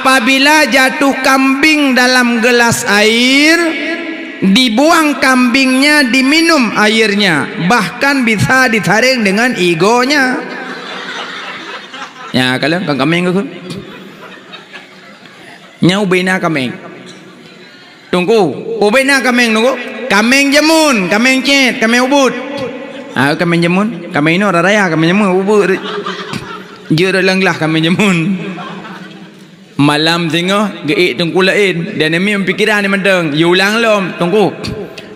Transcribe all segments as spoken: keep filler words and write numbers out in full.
Apabila jatuh kambing dalam gelas air, dibuang kambingnya, diminum airnya, bahkan bisa disaring dengan igonya. Ya, kalau kan kambing ke? Nyan ubena kambing. Teungku, ubena kambing, Teungku. Kambing jameun, kambing cét, kambing ubit. Ah, kambing jameun, kambing inoe raya, kambing jameun ubit. Jeuet rot lam glah kambing jameun. Malam singoh geuék teungku laén, dan nyan meupikiran nyan mantong. Yue ulang lom, Teungku.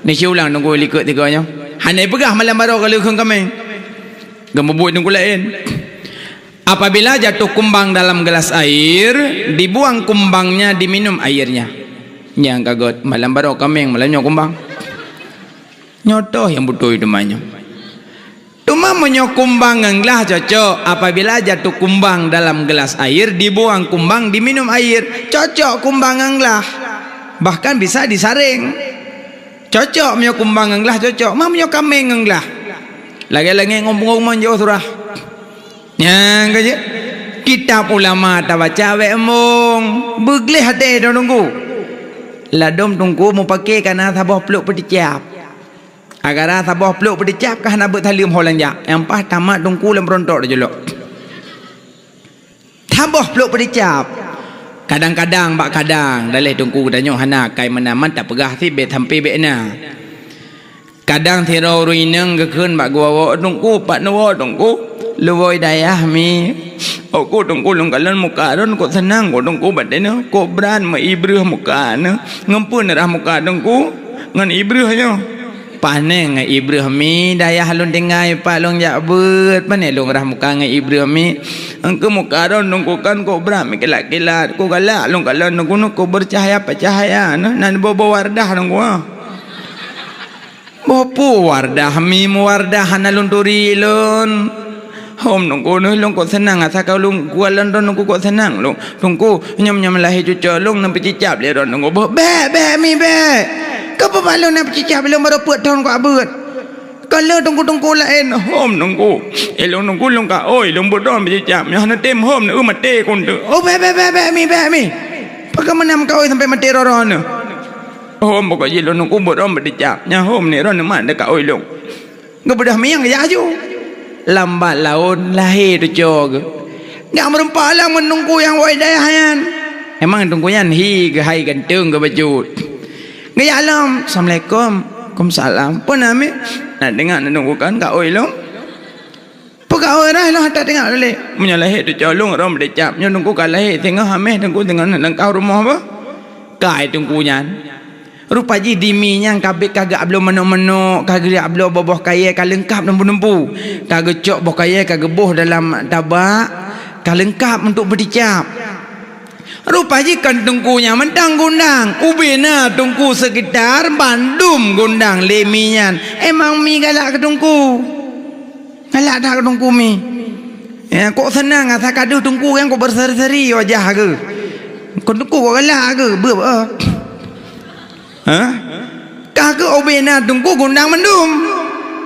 Nyan siulang Teungku likot tiga nyoe. Hana peugah malam baroe ka lheueh kheun kambing. Geumubuet teungku laén. Apabila jatuh kumbang dalam gelas air, dibuang kumbangnya, diminum airnya. Nyang ka göt, malam baroe kambing, malam nyoe kumbang. Nyoe toh nyang beutôi teuma nyoe. Teuma meunyoe kumbang ngon glah cocok, apabila jatuh kumbang dalam gelas air, dibuang kumbang, diminum air, cocok kumbang ngon glah. Bahkan bisa disaring. Cocok meunyoe kumbang ngon glah cocok, ma meunyoe kambing ngon glah. Lagèe langèt ngon punggong-punggong jiôh surah. Nyang ka jeuet, kitab ulama tabaca bèk embong, beugleh até droe Teungku. Ladôm Teungku mupake ka na saboh pluek peuticap. Gara-gara saboh pluek peuticap ka hana beuet saleuem ho lôn jak. Nyang paih tamat Teungku lam peuruntôk teujeulok. Saboh pluek peuticap. Kadang-kadang bak kadang, daleh Teungku geutanyoe hana kai meunan, man tapeugah cit bèk sampé bèk na. Kadang sidroe ureueng inong geukheun bak geuwoe, "Teungku, pat neuwoe Teungku? Lôn woe dayah mi." "Ôk ku Teungku, lôn kalon muka droen kok seunang kok Teungku, batée neuh kok brat meu ibreuh muka neuh." "Ngon peue neurah muka Teungku?" "Ngon ibreuh nyoe." "Pané ngon ibreuh mi, dayah lôn tinggai pat lôn jak beuet, pané lôn rah muka ngon ibreuh mi? Engkeu muka droen Teungku kan kok brat meukilat-kilat, kok galak lôn kalon Teungku, kok beucahaya-peucahaya neuh, nan boh-boh Wardah Teungku, ah." "Boh peue Wardah mi, meuwardah hana lôn turi lôn." "Hom Teungku, neuh lôn kok seunang, asa ka lôn kukalon droen Teungku kok seunang lôn. Teungku, nyoe meunyoe lahé cucoe lôn neupeucicap lé droen Teungku." "Boh, bèk, bèk mi, bèk. Keu peue bak lôn neupeucicap, lôn barô peuet thon kok beuet. Ka le teungku-teungku laén." "Hom Teungku, ilôn Teungku lôn ka oi, lôn beuet droen peucicap. Nyoe hana tem hom, neueu maté keu eunteuk." "Oh, bèk, bèk, bèk, bèk mi, bèk mi. Pakon meunan ka oi sampoe maté droe-droe neuh?" "Hom, pokok jih lôn Teungku beuet droen peucicap. Nyan hom ni droen neumat teuka oi lôn." Geubeudôh mieng geujak aju. Lambat laon lahé cucoe geuh. Gak meurumpok lom ngon teungku nyang woe dayah nyan. Emang teungku nyan hi geuhai ganteng geuh bacut. Geujak lom, "Assalamualaikum." "Waalaikumsalam." "Peue na mi?" "Na teuingat na teungku kan ka oi lôn?" "Peue ka oi, rhah lôn hana teuingat lé." "Meunyoe lahé cucoe lôn rhom dicap, nyoe teungku ka lahé singoh haméh teungku singoh na lam kah rumoh beuh." Kai teungku nyan. Rupa jih di mi nyan ka bit ka geuabloe manok-manok, ka geuabloe boh-boh kayèe ka leungkap teumpu-teumpu. Ka geucok boh kayèe ka geuboh dalam tabak, ka leungkap untuk beuticap. Rupa jih kon teungku nyang mantong geuundang, ubé na teungku sekitar bandum geuundang lé mi nyan. Emang mi galak keu teungku. Galak that keu teungku mi. Ya, kok seunang asa ka deuh teungku nyan kok beuseri-seri wajah geuh. Kon teungku kok galak geuh, beuh, beuh. Hah? Ka keuh ubé na teungku geuundang mandum.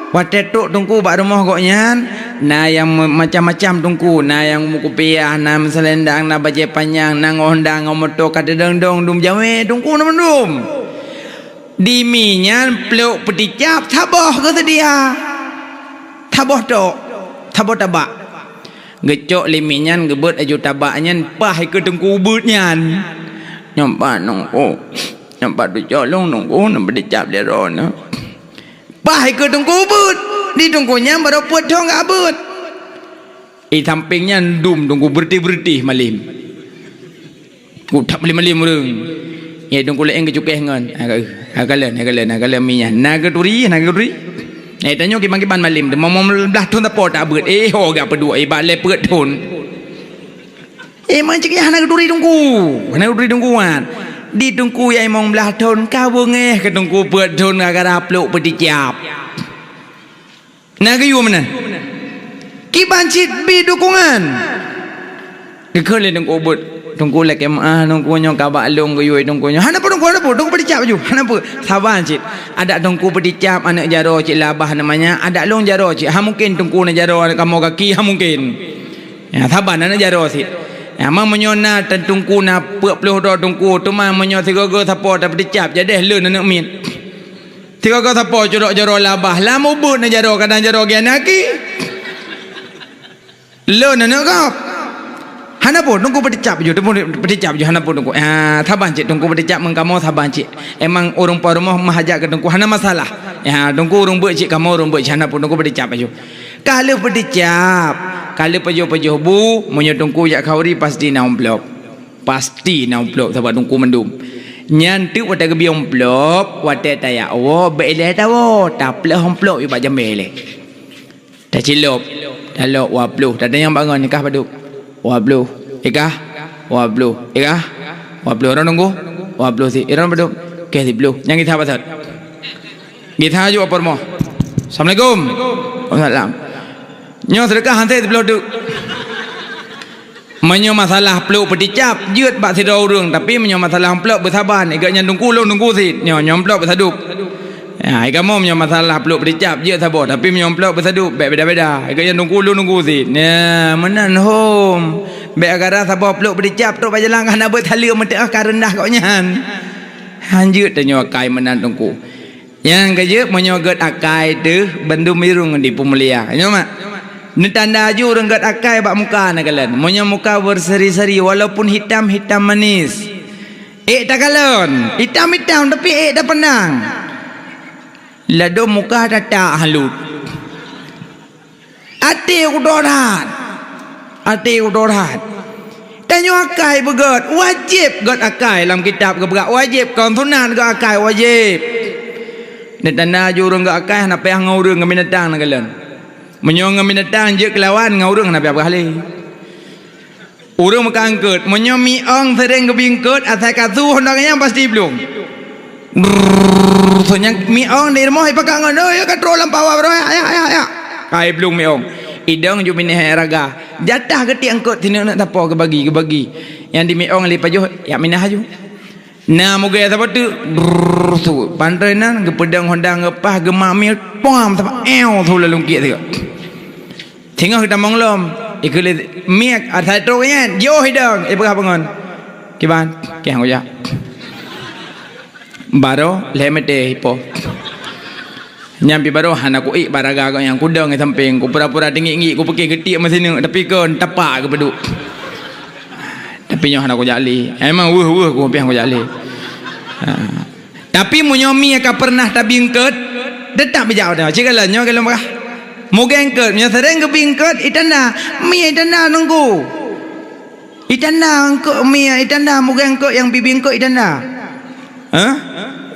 Watèe trok teungku bak rumoh gobnyan, na nyang me-, macam-macam teungku, na nyang meukupiah, na meuselendang, na bajèe panyang, na ngon honda, ngon moto, ka teudong-dong dum jawèe teungku na mandum. Di mi nyan plôk peuticap saboh geuseudia. Saboh tok, saboh tabak. Geucok lé mi nyan geubeuet aju tabak nyan paih keu teungku ubeuet nyan. Nyoe pat teungku, nyoe pat cucoe lôn teungku, na peuticap lé droeneuh. Paih keu teungku ubeuet, di teungku nyan barô peuet thon ka beuet. Di sampéng nyan dum teungku beureuti-beureuti malem. Ku that malem-malem ureueng. Ya, teungku laén geucukéh ngon. Ha, ka, ha, kalon, ha, kalon, ha, kalon mi nyan. Na geuturi, na geuturi. Eh, tanyoe kiban-kiban malem teuh. Mo-, mo-, blah thon sapo tak beuet. Eh, ho gak peuduek, eh, bak lé peuet thon. Eh, man cit nyan hana geuturi teungku. Hana geuturi teungku wan. Di teungku nyang limong blah thon, ka beungéh keu teungku peuet thon gara-gara plôk peuticap. Na geuyue meunan. Kiban cit bi dukungan. Geukheun lé teungku ubeuet, "Teungku lakèe meu'ah, teungku nyoe ka bak lôn geuyue teungku nyoe." "Hana peue teungku, hana peue, teungku peuticap aju, hana peue. Saban cit. Adak teungku peuticap aneuk jaroe cit labah aneuk manyak, adak lôn jaroe cit. Ha mungken teungku na jaroe aneuk kamoe gaki, ha mungken. Ya, saban aneuk jaroe cit." Ama meunyoe na teungku na peuet ploh droe teungku, teuma meunyoe sigoe-goe sapo tapeuteucap, jadeh le aneuk miet. Sigoe-goe sapo cudok jaroe labah, lam ubeut na jaroe, kadang jaroe geuh na ki. Le aneuk gob. Hana peue, teungku peuteucap ju, teungku peuteucap ju, hana peue teungku. Ah, saban cit teungku peuteucap, meung kamoe saban cit. Emang ureuëng po rumoh meuhajat keu teungku, hana masalah. Ya, teungku ureuëng beuet cit, kamoe ureuëng beuet cit, hana peue, teungku peuteucap ju. Ka lheueh peuteucap, ka lheueh pajoh-pajoh bu, meunyoe teungku jak khauri pasti na amplop. Pasti na amplop sabab teungku mandum. Nyan teuk watée geubri amplop, watée tajak woe, bék ilée tawoe, taplôh amplop ubak jamé ilée. Tacilop, talop dua ploh, tatanyong bak ngon, "Ikah padub?" "Dua ploh." "Ikah?" "Dua ploh." "Ikah?" "Dua ploh." Droe teungku? "Dua ploh sit." Droe padub? "Keh siploh." Nyang gisa patot. Gisa ju apor moh. "Assalamualaikum." "Waalaikumsalam." Nyoe seudeukah han siploh teuk. Meunyoe masalah plôk peuticap, jeuet bak sidroe ureuëng, tapi meunyoe masalah amplop beusaban, igat nyan teungku lôn teungku sit, nyoe, nyoe amplop beusadub. Ya, i kamoe meunyoe masalah plôk peuticap, jeuet saboh, tapi meunyoe amplop beusadub, bék beda-beda, igat nyan teungku lôn teungku sit. Ya, meunan hom. Bék gara saboh plôk peuticap, trok bak jalan ka hana beuet saleuem meuteuah ka reundah gobnyan. Hanjeuet tanyoe akai meunan teungku. Nyang keujeuet, meunyoe gét akai teuh, bandum irong dipeumulia. Nyoe mak. Neutanda aju ureuëng gét akai bak muka na kalon. Meunyoe muka berseri-seri, walaupun hitam, hitam manis. Ék takalon, hitam-hitam, tapi ék tapandang. Ladôm muka tatak halut. Até udoe that. Até udoe that. Tanyoe akai beugét, wajéb gét akai lam kitab geupeugah wajéb, kon sunat gét akai wajéb. Neutanda aju ureuëng gét akai hana payah ngon ureuëng ngon binatang na kalon. Meunyoe ngon binatang jeuet keulawan, ngon ureuëng hana payah peugah lé. Ureuëng meuka eungkôt, meunyoe miong seuréng geubi eungkôt, asai ka su honda nyan pasti blong. Brrrr, so nyang miong di rumoh ipakat ngon, "Oi, ka trok lam pawa baroe, ayak, ayak, ayak." Kai blong miong. Idong ju minah raga. Jatah geuti eungkôt sineuk-neuk sapo geubagi, geubagi. Nyang di miong lé pajoh, yak minah aju. Na mugée saboh teuk, brrrr, su. Pantoe nan, geupeudong honda ngeupah, geumak miong, pom, sapat, ew, su lalu kiek sigoe. Singoh geutamong lom, ikheun lé miet asai trok nyan, jiôh idong, ipeugah peungon. Kiban, keh kujak. Baroe lhée meudeh ipo. Nyan pi baroe hana kuék baraga gobnyan kudong di sampéng, kupura-pura teungiek-ngiek, kupiké geutiek meusineuk, tapi kon tapak geupeuduek. Tapi nyoe hana kujak lé. Emang weueh-weueh kupiah kujak lé. Ha. Tapi meunyoe mie ka pernah tabi eungkôt, teutap bijak udah. Cit galon nyoe galon peugah. Mugée eungkôt, meunyoe seuréng geubi eungkôt, itanda. Mie itanda teungku. Itanda eungkôt mie, itanda mugée eungkôt nyang bibi eungkôt itanda. Hah?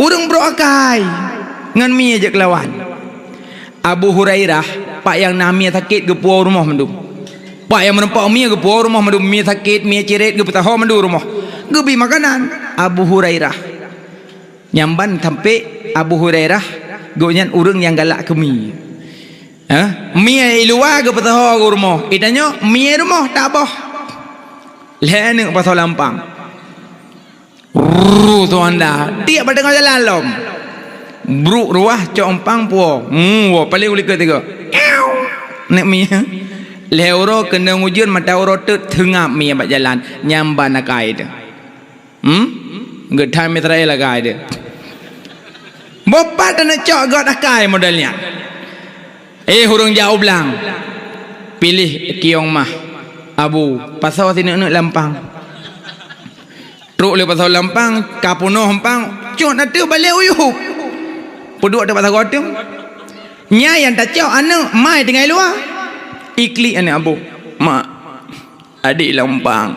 Ureuëng brok akai ngon mie jeuet keulawan. Abu Hurairah, pak nyang na mie sakét geupuwoe rumoh mandum. Pak nyang meurumpok mie geupuwoe rumoh mandum, mie sakét, mie cirét geupeusaho mandum rumoh. Geubi makanan Abu Hurairah. Nyang ban sampai Abu Hurairah, gobnyan ureuëng nyang galak keu mie. Hah? Mie i luwa geupeusaho u rumoh. Itanyoe mie rumoh taboh. Lhée aneuk pasoe lam pang. Ruu, su honda. Tiek bak teungoh jalan lom. Bruk ruah cok empang puwoe. Hmm, woe, paléng u likot tiga. Ew. Aneuk mie. Lhée uroe keunong ujeuen mata uroe teut seungab mie bak jalan. Nyan ban akai teuh. Hmm? Geuthai Israel akai teuh. Boh pat aneuk cok gét akai model nyan. Eh, ureuëng jak u blang. Piléh kiong mah. Abu, pasoe sineuk-neuk lam pang. Trok lé pasoe lam pang, ka peunoh empang, cot ateueh balée uyueb. Peuduek teuk bak sagoe teuh. Nyan nyang tacok aneuk mai tinggai luwa. Iklik aneuk Abu. Mak, adik lam pang.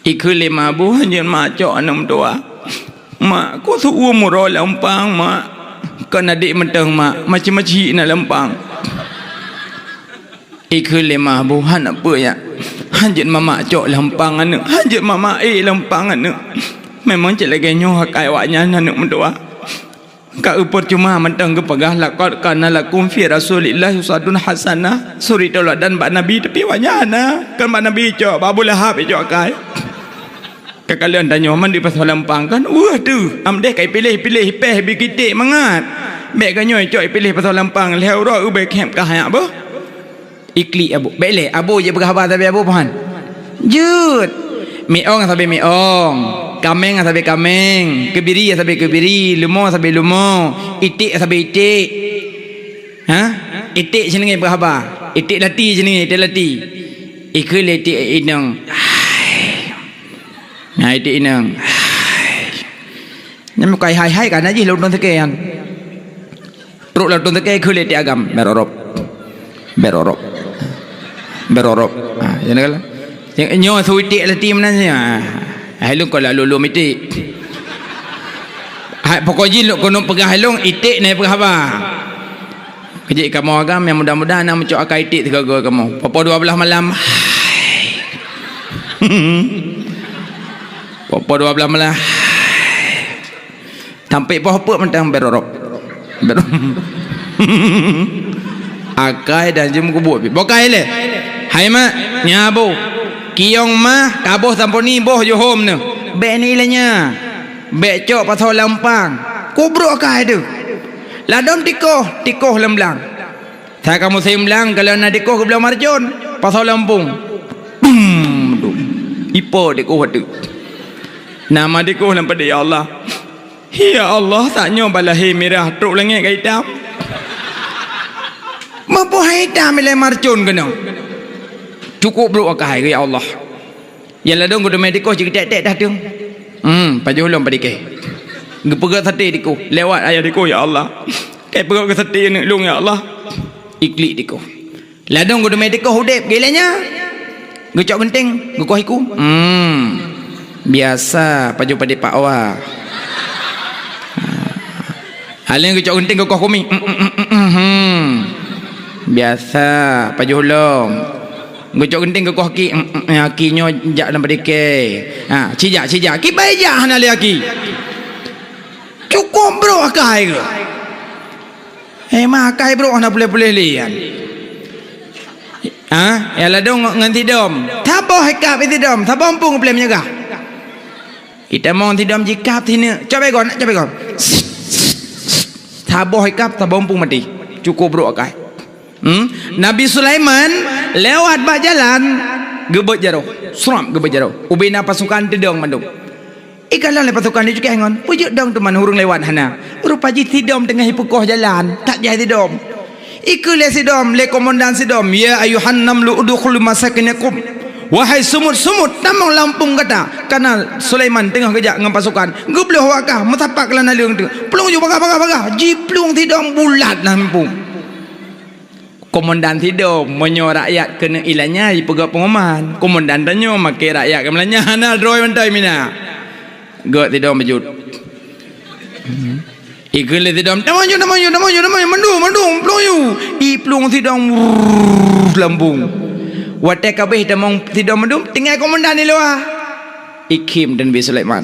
Ikheun lé ma Abu, hanjeuet mak cok aneuk meutuwah. Mak, ku su-uem uroe lam pang, mak. Kon adik mantong, mak. Macam-macam na lam pang. Ikheun lé ma Abu, hana peue, ya. Hanjeuet mamak cok lam pang aneuk. Hanjeuet mamak ék lam pang aneuk. Memang cit lagée nyoe akai awaknyan aneuk meutuwah. Ka eu peucuma mantong geupeugah, "Laqad kana lakum fi Rasulillahi uswatun hasanah." Suri tauladan bak Nabi, tapi awaknyan hana. Kan bak Nabi icok, bak Abu Lahab icok akai. Ka kalon tanyoe mandum pasoe lam pang kan, weueh teuh. Am deh ka ipiléh-piléh, ipéh bi kiték mangat. Bék ka nyoe icok ipiléh pasoe lam pang, lhée uroe ubé khép ka hayak beuh. Iklik Abu. Bèk lé, Abu jeuet peugah haba sabe Abu, paham? Jeuet. Miong sabe miong, kaméng sabe kaméng, keubiri sabe keubiri, leumo sabe leumo, iték sabe iték. Ha? Iték sineungi peugah haba. Iték lati sineungi, iték lati. Ikheun lé iték inong. Hai. Nah, iték inong. Hai. Nyan bukai hai-hai ka na jih lôn teuke nyan. Trok lôn teuke ikheun lé iték agam. Berorop. Berorop. Berorop. Ha, ya kan? Nyoe su iték lati meunan nya. Hai lôn kok lalu lôn iték. Hai pokok jih lôn keuneuk peugah hai lôn iték na peugah haba. Keu jih kamoe agam nyang mudah-mudahan na meucok akai iték sigoe-goe kamoe. Popo dua belas malam. Popo dua belas malam. Sampai poh peuet mantong berorop. Berorop. Akai dan jeuem kubuk. Bokai lé. Hai mak, nya boh. Kiong mah, kaboh sampoe ni boh johom neu. Bèk ni lé nya. Bèk cok pasoe lam umpang. Kubrok akai teuh. Ladôm tikoh, tikoh lam blang. Sa ka musém blang, kalau na tikoh geubloe marcon, pasoe lam umpung. Bum! Ipo tikoh ateueh. Nama tikoh lam padé, ya Allah. Ya Allah, sak nyoe balahé mirah trok langét ka itam. Meupeuhai itam ilèe marcon keunoe. Cukup brok akai, ya Allah. Nyang ladôm geuteumé tikoh jigeutek-tek dah teueng. Hmm, pajoh lom padikeh. Geupeugöt saté tikoh, lewat ayah tikoh, ya Allah. Kai peugöt keu saté aneuk lôn, ya Allah. Iklik tikoh. Ladôm geuteumé tikoh udép, geuilèe nya. Geucok geunteng, geukoh iku. Hmm. Biasa pajoh padé pakwa. Alèh geucok geunteng geukoh kumi. Hmm, hmm, hmm, hmm, hmm. Biasa pajoh lom. Geucok geunteng geukoh aki, em, em, em, aki nyoe jak lam padikeh. Ha, cijak, cijak. Kibai jak hana lé aki. Cukup brok akai geuh. Eh, ma akai brok hana puléh-puléh lé nyan. Ha, ya ladôm ngon, ngon sidom. Saboh ikab sidom, saboh umpung puléh meunyeugah. Itamong sidom jikab sineuk. Cobai gon, cobai gon. Saboh ikab, saboh umpung maté. Cukup brok akai. Hmm? Nabi Sulaiman lewat bak jalan, geubeuet jaroe. Srap geubeuet jaroe. Ubé na pasukan teudong mandum. Ikalon lé pasukan di cukéh ngon, peujeuet dong teuma ureueng lewat hana. Rupa jih sidom teungoh ipeukoh jalan, that jai sidom. Ikheun lé sidom, lé komandan sidom, "Ya ayuhan namlu udkhulu masakinakum." Wahai sumut-sumut, tamong lam umpung gata. Kana Sulaiman teungoh geujak ngon pasukan, geubloh awak kah, meusapat lam naleueng teuh. Plueng ju bagah, bagah, bagah, jiplueng sidom bulat lam umpung. Komandan sidom, meunyoe rakyat keuneuk ilanya jipeugöt pengumuman, komandan tanyoe maké rakyat keu meulanya hana droe mantong mina. Göt sidom beujeuet. Ikheun lé sidom, "Tamong ju, tamong ju, tamong ju, tamong ju, mandum, mandum, plueng ju." Iplueng sidom, wurr, lam umpung. Watèe ka abéh tamong sidom mandum, tinggai komandan di luwa. Ikhém dan Nabi Sulaiman.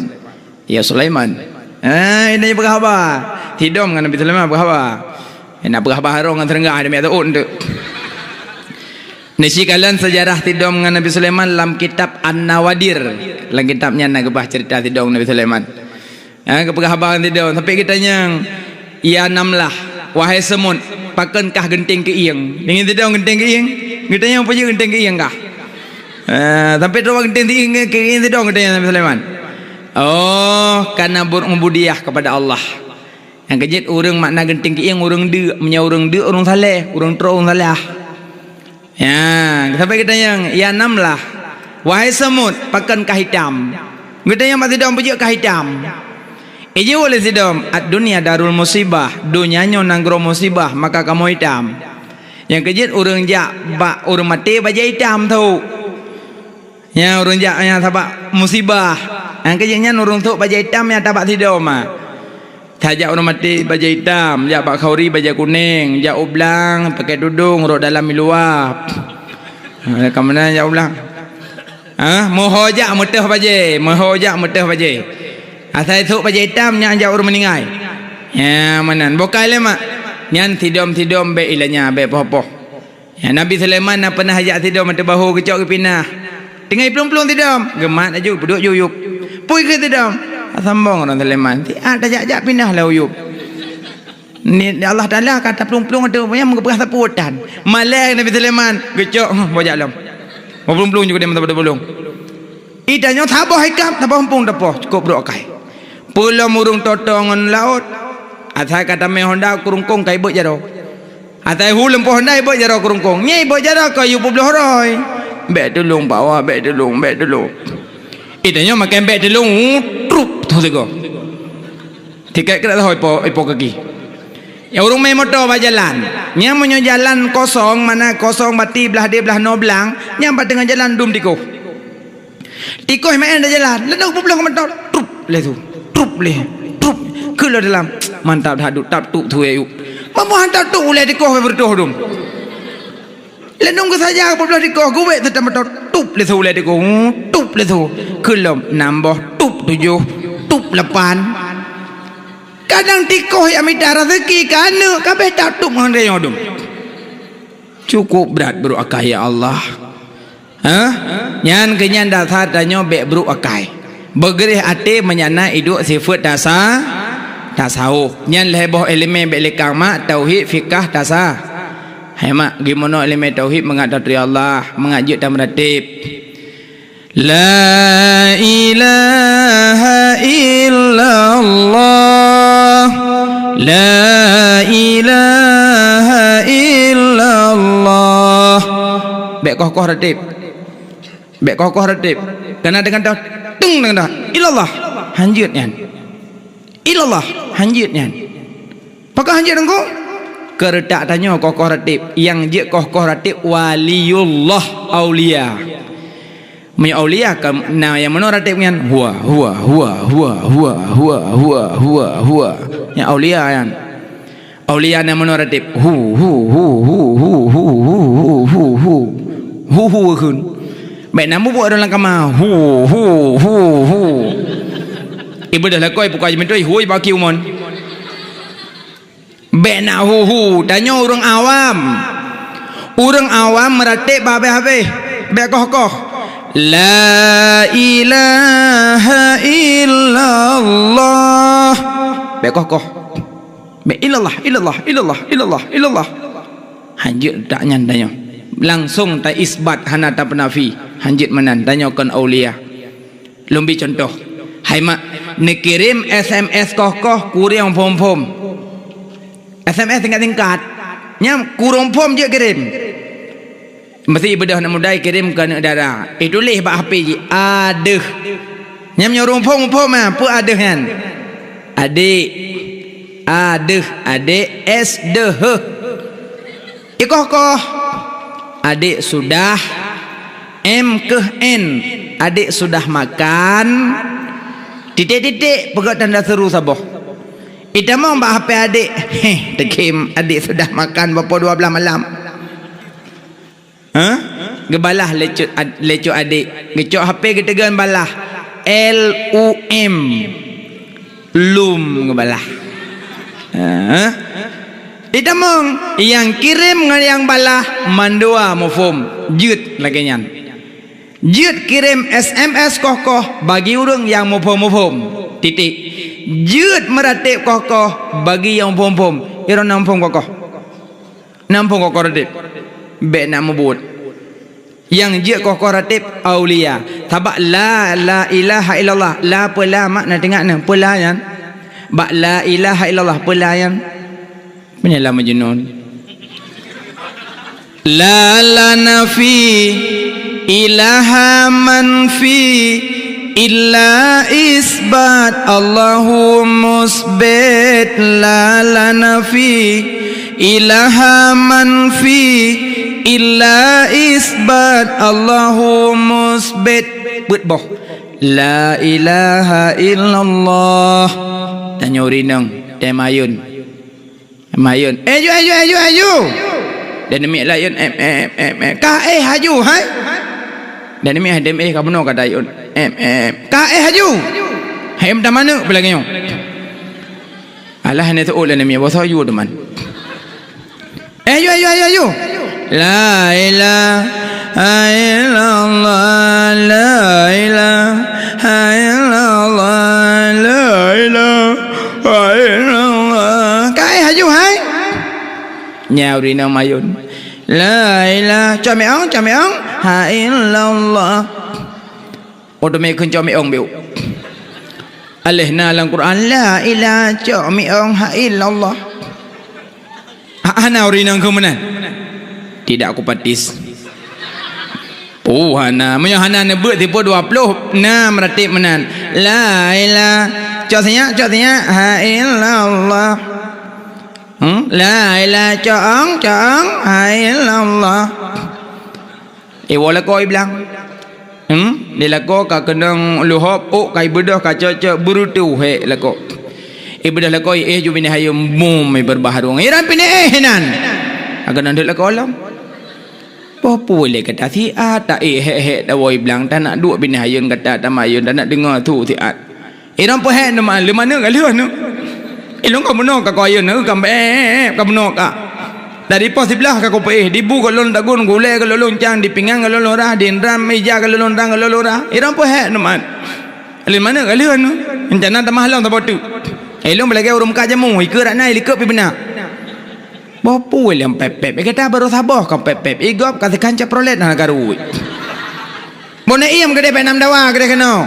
"Ya Sulaiman." "Ah, ini peugah haba." Sidom ngon Nabi Sulaiman peugah haba. Nak peugah haba harong ngon seureuga demi ateuôt tu. Neusikalon seujarah sidom ngon Nabi Sulaiman lam kitab An-Nawadir. Lam kitab nyan na geupeugah ceurita sidom Nabi Sulaiman. Ha, geupeugah haba ngon sidom, sampai geutanyong, "Ya namlah, wahai semut, pakon kah geunteng keuieng?" Deungon sidom geunteng keuieng. Geutanyong, "Peue jeuet geunteng keuieng kah?" Ha, sampai trok geunteng keuieng, keuieng sidom geutanyong Nabi Sulaiman. Oh, kana ber-, ubudiyah kepada Allah. Nyang keujeuet ureueng makna geunteng keuieng ureueng deuk, meunyoe ureueng deuk ureueng saleh, ureueng troh ureueng salah. Ya, sampai geutanyong, "Ya namlah, wahai semut, pakon kah itam?" Geutanyong bak sidom, "Peue jeuet kah itam?" Ijaweueb lé sidom, "Ad-dunya darul musibah, donya nyoe nanggroe musibah, maka kamoe itam." Nyang keujeuet ureueng jak bak ureueng maté bajèe itam thok. Nyan ureueng jak nyan sabab musibah. Nyang keujeuet nyan ureueng thok bajèe itam nyang tabak sidom, ah. Tajak ureueng maté bajèe itam, jak bak khauri bajèe kunèng, jak u blang pakai tudong rhot dalam i luwa. Ha, ka meunan jak u blang. Ha, meuho jak meuteuh bajèe, meuho jak meuteuh bajèe. Asai thok bajèe itam nyan jak ureueng meuninggai. Ya, meunan. Bokai lé mak. Nyan sidom-sidom bèk ilanya, bèk poh-poh. Ya, Nabi Sulaiman na peunah jak sidom ateueh bahô geucok geupinah. Teungoh iplueng-plueng sidom, geumat laju peuduek ju u yup. Pui keu sidom, sambong ureueng Sulaiman. Siat tajak-jak pinah lam u yup. Ni Allah Taala ka taplueng-plueng ateueh, nyang geupeugah sapeue tan. Malée Nabi Sulaiman, geucok, huh, bak jak lom. Bak plueng-plueng juga dia mata pada bulong. Ih, tanyoe saboh ikab, saboh eumpung tapoh, cukôp brôk akai. Peulom ureuëng toto ngon laôt. Asai ka tamé honda keu rungkông ka ibeuet jaroe. Asai hu lumpôh honda ibeuet jaroe keu rungkông. Nyan ibeuet jaroe keu yue peubloh roi. Bék tulông, Pak Wah, bék tulông, bék tulông. Ih, tanyoe makai bék tulông, uh, trup, tu sigoe. Tiket keu dak sahoe ipo, ipo kaki. Ya, ureuëng mé moto bak jalan. Nyang meunyoe jalan kosong, mana kosong bati blah deh blah noe blang, nyang bak teungoh jalan dum tikoh. Tikoh maén dak jalan, ladôm peubloh moto, trup lé su, trup lé, trup. Keu lom dalam, mantap that duek, tap tuek su ayuk. Mamoh han tap tuek ulée tikoh beureutoh dum. Lé nong geusaja peubloh tikoh, geuwék teutam beutôi, tup lé su lé tikoh, tup lé su. Keu lom, nam boh, tup tujoh, tup lapan. Kadang tikoh nyang mita raseuki ka aneuk, ka abéh tatup ngon rayeuk dum. Cukup brat brôk akai, ya Allah. Hah? Nyan keu nyan dasar tanyoe bék brôk akai. Beugréh até meunyan na iduek sifeuet tasa-, tasawuf. Nyan lhée boh iéleumé bék lé kang mak, tauhid, fikah, tasa-, Hai mak, geumono iéleumé tauhid mangat taturi Allah, mangat jeuet tameuratéb. La ilaha illallah, la ilaha illallah. Bék koh-koh ratéb. Bék koh-koh ratéb. Kana deungon dah, tung deungon dah. Illallah. Hanjeuet nyan. Illallah, hanjeuet nyan. Pakon hanjeuet Teungku? Keureutak tanyoe koh-koh ratéb, nyang jeuet koh-koh ratéb waliullah, aulia. Meunyoe aulia ka na nyang meunoe ratéb nyan, hua, hua, hua. Nyang aulia nyan. Aulia na meunoe ratéb. Hu, hu, hu. Hu, hu, kheun. Bék na mubuet ureuëng lam kama. Hu, hu, hu, hu. Ibeudôh lakoe puka jimeuntui, hui bak aki umon. Bék na hu, hu. Tanyoe ureuëng awam. Ureuëng awam meuratéb bah habéh-habéh. Bék koh-koh. La ilaha illallah. Bék koh-koh. Bèk, illallah, illallah, illallah, illallah, illallah. Hanjeuet that nyan tanyoe. Langsong ta-isbat, hana tapeunafi. Hanjeuet meunan, tanyoe kon aulia. Lôn bi cuntoh. Hai mak, neukirém S M S koh-koh, kureueng phom-phom. S M S singkat-singkat. Nyan kureueng phom jeuet kirém. Meusti ibeudôh aneuk muda ikirém keu aneuk dara. Ituléh bak H P jih, adeuh. Nyan meunyoe ureueng muphom, muphom, ah, peue adeuh nyan? Adék. Adeuh, adék, S deuh. Ikoh-koh. Adék sudah. M keuh N. Adék sudah makan. Titik-titik, peugöt tanda seru saboh. Itamong bak H P adék. Heh, teukém adék sudah makan bak poh dua belas malam. Hah? Geubalah lé cut ad-, lé cut adék. Geucok H P geuteugon balah. L U M. Lum geubalah. Hah? Itamong, nyang kirém ngon nyang balah mandua muphom. Jeuet lagèe nyan. Jeuet kirém S M S koh-koh bagi ureueng nyang muphom-muphom. Titik. Jeuet meuratéb koh-koh bagi nyang muphom-muphom. Droeneuh na muphom koh-koh? Na muphom koh-koh ratéb? Bèk na mubuet. Nyang jeuet koh-koh ratéb aulia. Sabab la, la ilaha illallah. La peue la makna teuingat neuh? Peue la nyan? Bak la ilaha illallah peue la nyan? Peue nyan la Majnun. La, la nafi, ilaha manfi, illa isbat, Allahu musbit. La, la nafi, ilaha manfi, illa isbat, Allahu musbit. Peuet boh. La ilaha illallah. Tanyoe rinong, teumayun. Mayun. Eh, ju, eh, ju, eh, ju, eh, ju. Dan demi layon, em, em, em, em. Ka, eh, haju, hai. Dan demi, eh, dem, eh, ka bunoe ka dayun. Em, em. Ka, eh, haju. Hai, em, tamane, peulagi nyoe. Alah, ni tu, oh, dan demi, bosah ju, teman. Eh, ju, eh, ju, eh, ju, eh, ju. La ilaha illallah, la ilaha illallah, la ilaha illallah. Ka, eh, haju, hai. Nyan ureueng inong mayôn. La ilaha, cok miong, cok miong. Ha illallah. Otomatik kheun cok miong biôh. Aléh na lam Quran, la ilaha, cok miong, ha illallah. Ha, hana ureueng inong kheun meunan. Tidak kupatis. Oh, hana. Meunyoe hana neubeuet siplôh dua plôh, na meuratéb meunan. La ilaha, cok sinyak, cok sinyak. Ha illallah. Hmm? La ilaha, cok ong, cok ong. Ha illallah. Eh, woe lakoe i blang. Hmm? Di lakoe ka keunong luhop, ôk ka ibeudôh, ka cok-cok, beureutu hék lakoe. Ibeudôh lakoe, eh, ju binéh ayeuen, bum, ibeureubaharong. Iran pinéh, eh, nan. Ka keunong deuek lakoe lom. Boh peue lé gata siat, ta-éh hék-hék tawoe i blang, tanak duek binéh ayeuen gata, tamayôn, tanak deungoe su siat. Iran peuhék neu ma-, leumaneuk ka lheueh neu. Ilôn ka bunoe ka koyeuen neu, ka bèe, ka bunoe ka. Dari poh siblaih ka kupeuéh, di bu ka lôn tagun, gulèe ka lôn cang, di pingan ka lôn lurah, di indram ija ka lôn rang ka lôn lurah. Iran peuhék neu mat. Leumaneuk ka lheueh neu. Rencana tamah lom saboh teuk. Ilôn beulagèe ureueng meukat jamu, ikeue rak na, ilikot pi beuna. Boh peue lé pép-pép, gata barô saboh ka pép-pép, i gob ka teukan Chevrolet hana karu. Boh na iem keudeh bèk nam dawa keudeh keunoe.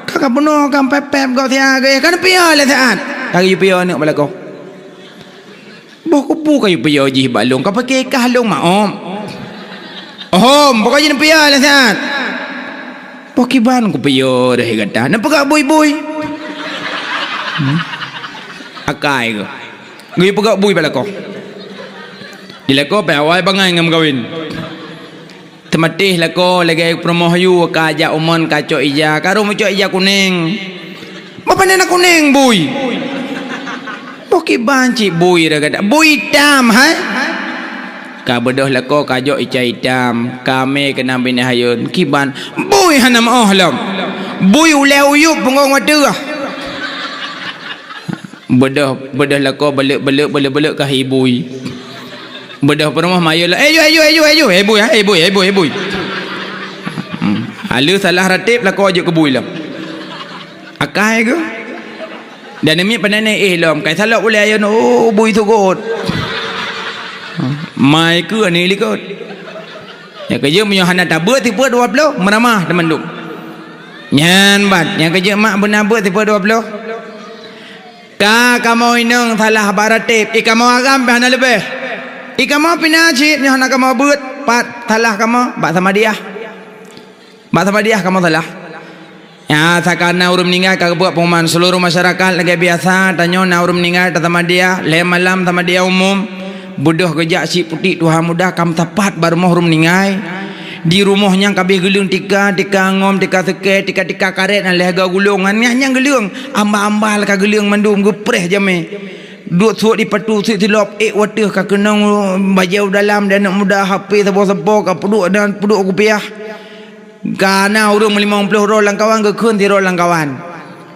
Ka, ka bunoe ka pép-pép gob siat, ka neupiôh lé siat. Ka geuyue piôh aneuk bak lakoe. Boh kupeue ka yue piôh jih bak lôn, ka pike kah lôn maom. Ohom, pokok jih neupiôh lé siat. Boh kiban kupiôh deh gata, neupeugah bui-bui. Hmm. Akai keuh. Geuyue peugah bui bak lakoe. Di lakoe pih awai bangai ngon meukawen. Teumatéh lakoe lagèe peurumoh yue ka jak umon ka cok ija, ka rhom cok ija kuneng. Boh pane na kuneng bui. Boh kiban cit bui ragada. Bui itam, hai. Ka beudôh lakoe ka jok ica itam, ka mè keunan binéh ayeuen. Kiban bui hana meu'oh lom. Bui ulèe uyueb punggong watèe. Beudôh, beudôh lakoe beuleuek-beuleuek, beuleuek-beuleuek ka hi bui. Beudôh peurumoh mayô lom, "Eh, yue, eh, yue, eh, yue, eh, yue, eh, bui, eh, bui, eh, bui." Hmm. Haleue salah ratéb lakoe jeuet keu bui lom. Akai keuh. Dan namiet panai éh lom, kai salop ulèe ayeuen, oh, bui sukot. Mai keuh aneuk likot. Nyang keujeuet meunyoe hana tabeuet siplôh dua plôh, meuramah teumandum. Nyan bat, nyang keujeuet mak beuna beuet siplôh dua plôh. Ka kamoe inong salah bak ratéb, i kamoe agam pih hana leubeh. I kamoe pih na cit nyoe hana kamoe beuet, pat salah kamoe bak Samadiyah. Bak Samadiyah kamoe salah. Ya, sakana ureueng meuninggai ka geubuet pengumuman seuluruh masyarakat lagèe biasa, tanyoe na ureueng meuninggai ta Samadiyah, lhèe malam Samadiyah umum. Beudôh geujak cit putéh tuha muda ka meusapat bak rumoh ureueng meuninggai. Di rumoh nyan ka abéh geuleueng tika, tika ngom, tika seukée, tika-tika karét nyang lhèe ga gulong nyan, nyan geuleueng ambal-ambal ka geuleueng mandum geupreh jamé. Duek suet di patu sit silop ék watèe ka keunong bajèe u dalam di aneuk muda hapé saboh-saboh ka peuduek dan peuduek kupiah. Ka na ureueng meulimong plôh droe lam kawan geukheun sidroe lam kawan.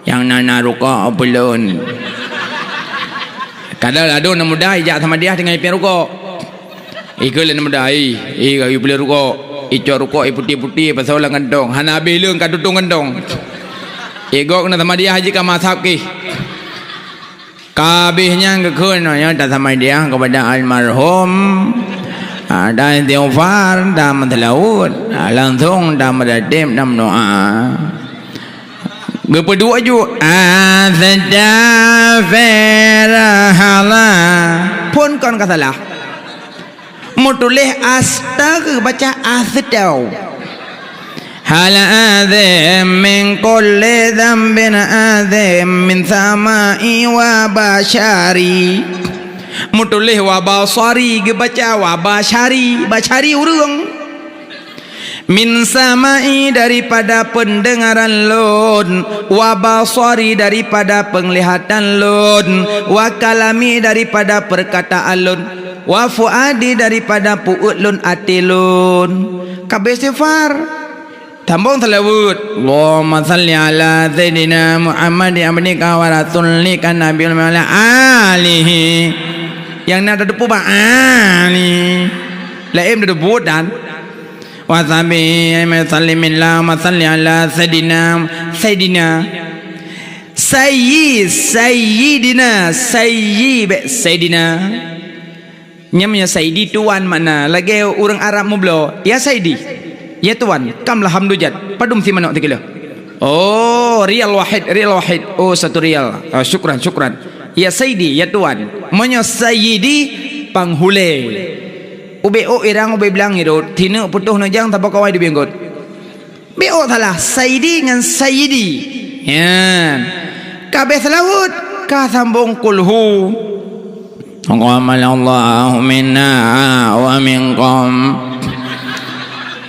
Nyang na na rukok peulon. Kadang ladôm aneuk muda ijak Samadiyah teungoh ipiep rukok. Ikheun lé aneuk muda, "Ih, ih, ka ipiep rukok. Icok rukok iputéh-putéh pasoe lam kantong. Hana abéh leueng ka tutong kantong." Igok na Samadiyah jih ka masab kih. Ka abéh nyan geukheun nyoe ta Samadiyah kepada almarhum. Ha, dan istighfar dan meuseulaweuet. Ha, langsong dan meuratéb dan meudoa. Geupeuduek ju, "Astaghfirullah." Phon kon ka salah. Meutuléh asta geubaca astau. Hal azim min kulli dzambin azim min sama'i wa basyari. Meutuléh wa basari geubaca wa basyari, basyari ureueng. Min sama'i daripada peundeungaran lôn, wa basari daripada peunglihatan lôn, wa kalami daripada peurkataan lôn, wa fuadi daripada peuet lôn até lôn. Ka abéh istighfar. Sambong seulaweuet. Allahumma shalli ala Sayyidina Muhammad abdika wa rasulika nabiyil wa ala alihi. Nyang na tateupeue bak ali. Laén tateupeue dan. Wa sahbihi wa sallim, Allahumma shalli ala Sayyidina, Sayyidina. Sayyi, Sayyidina, Sayyi, bèk Sayyidina. Nyan meunyoe saidi tuan makna, lagée ureuëng Arab meubloe, "Ya saidi, ya tuan, kam lah hamdujat, padum si manok tikilo?" "Oh, rial wahid, rial wahid." "Oh, satu rial." "Ah, syukran, syukran." "Ya saidi, ya tuan." Meunyoe saidi, panghulée. Ubé ôk irang, ubé blang irot, tineuk putôh neujang, tabakawa di binggôt. Bék salah, saidi ngon sayyidi. Nyan. Ka béh seulaweuet, ka sambong kulhu. Taqabbalallahu minna wa minkum.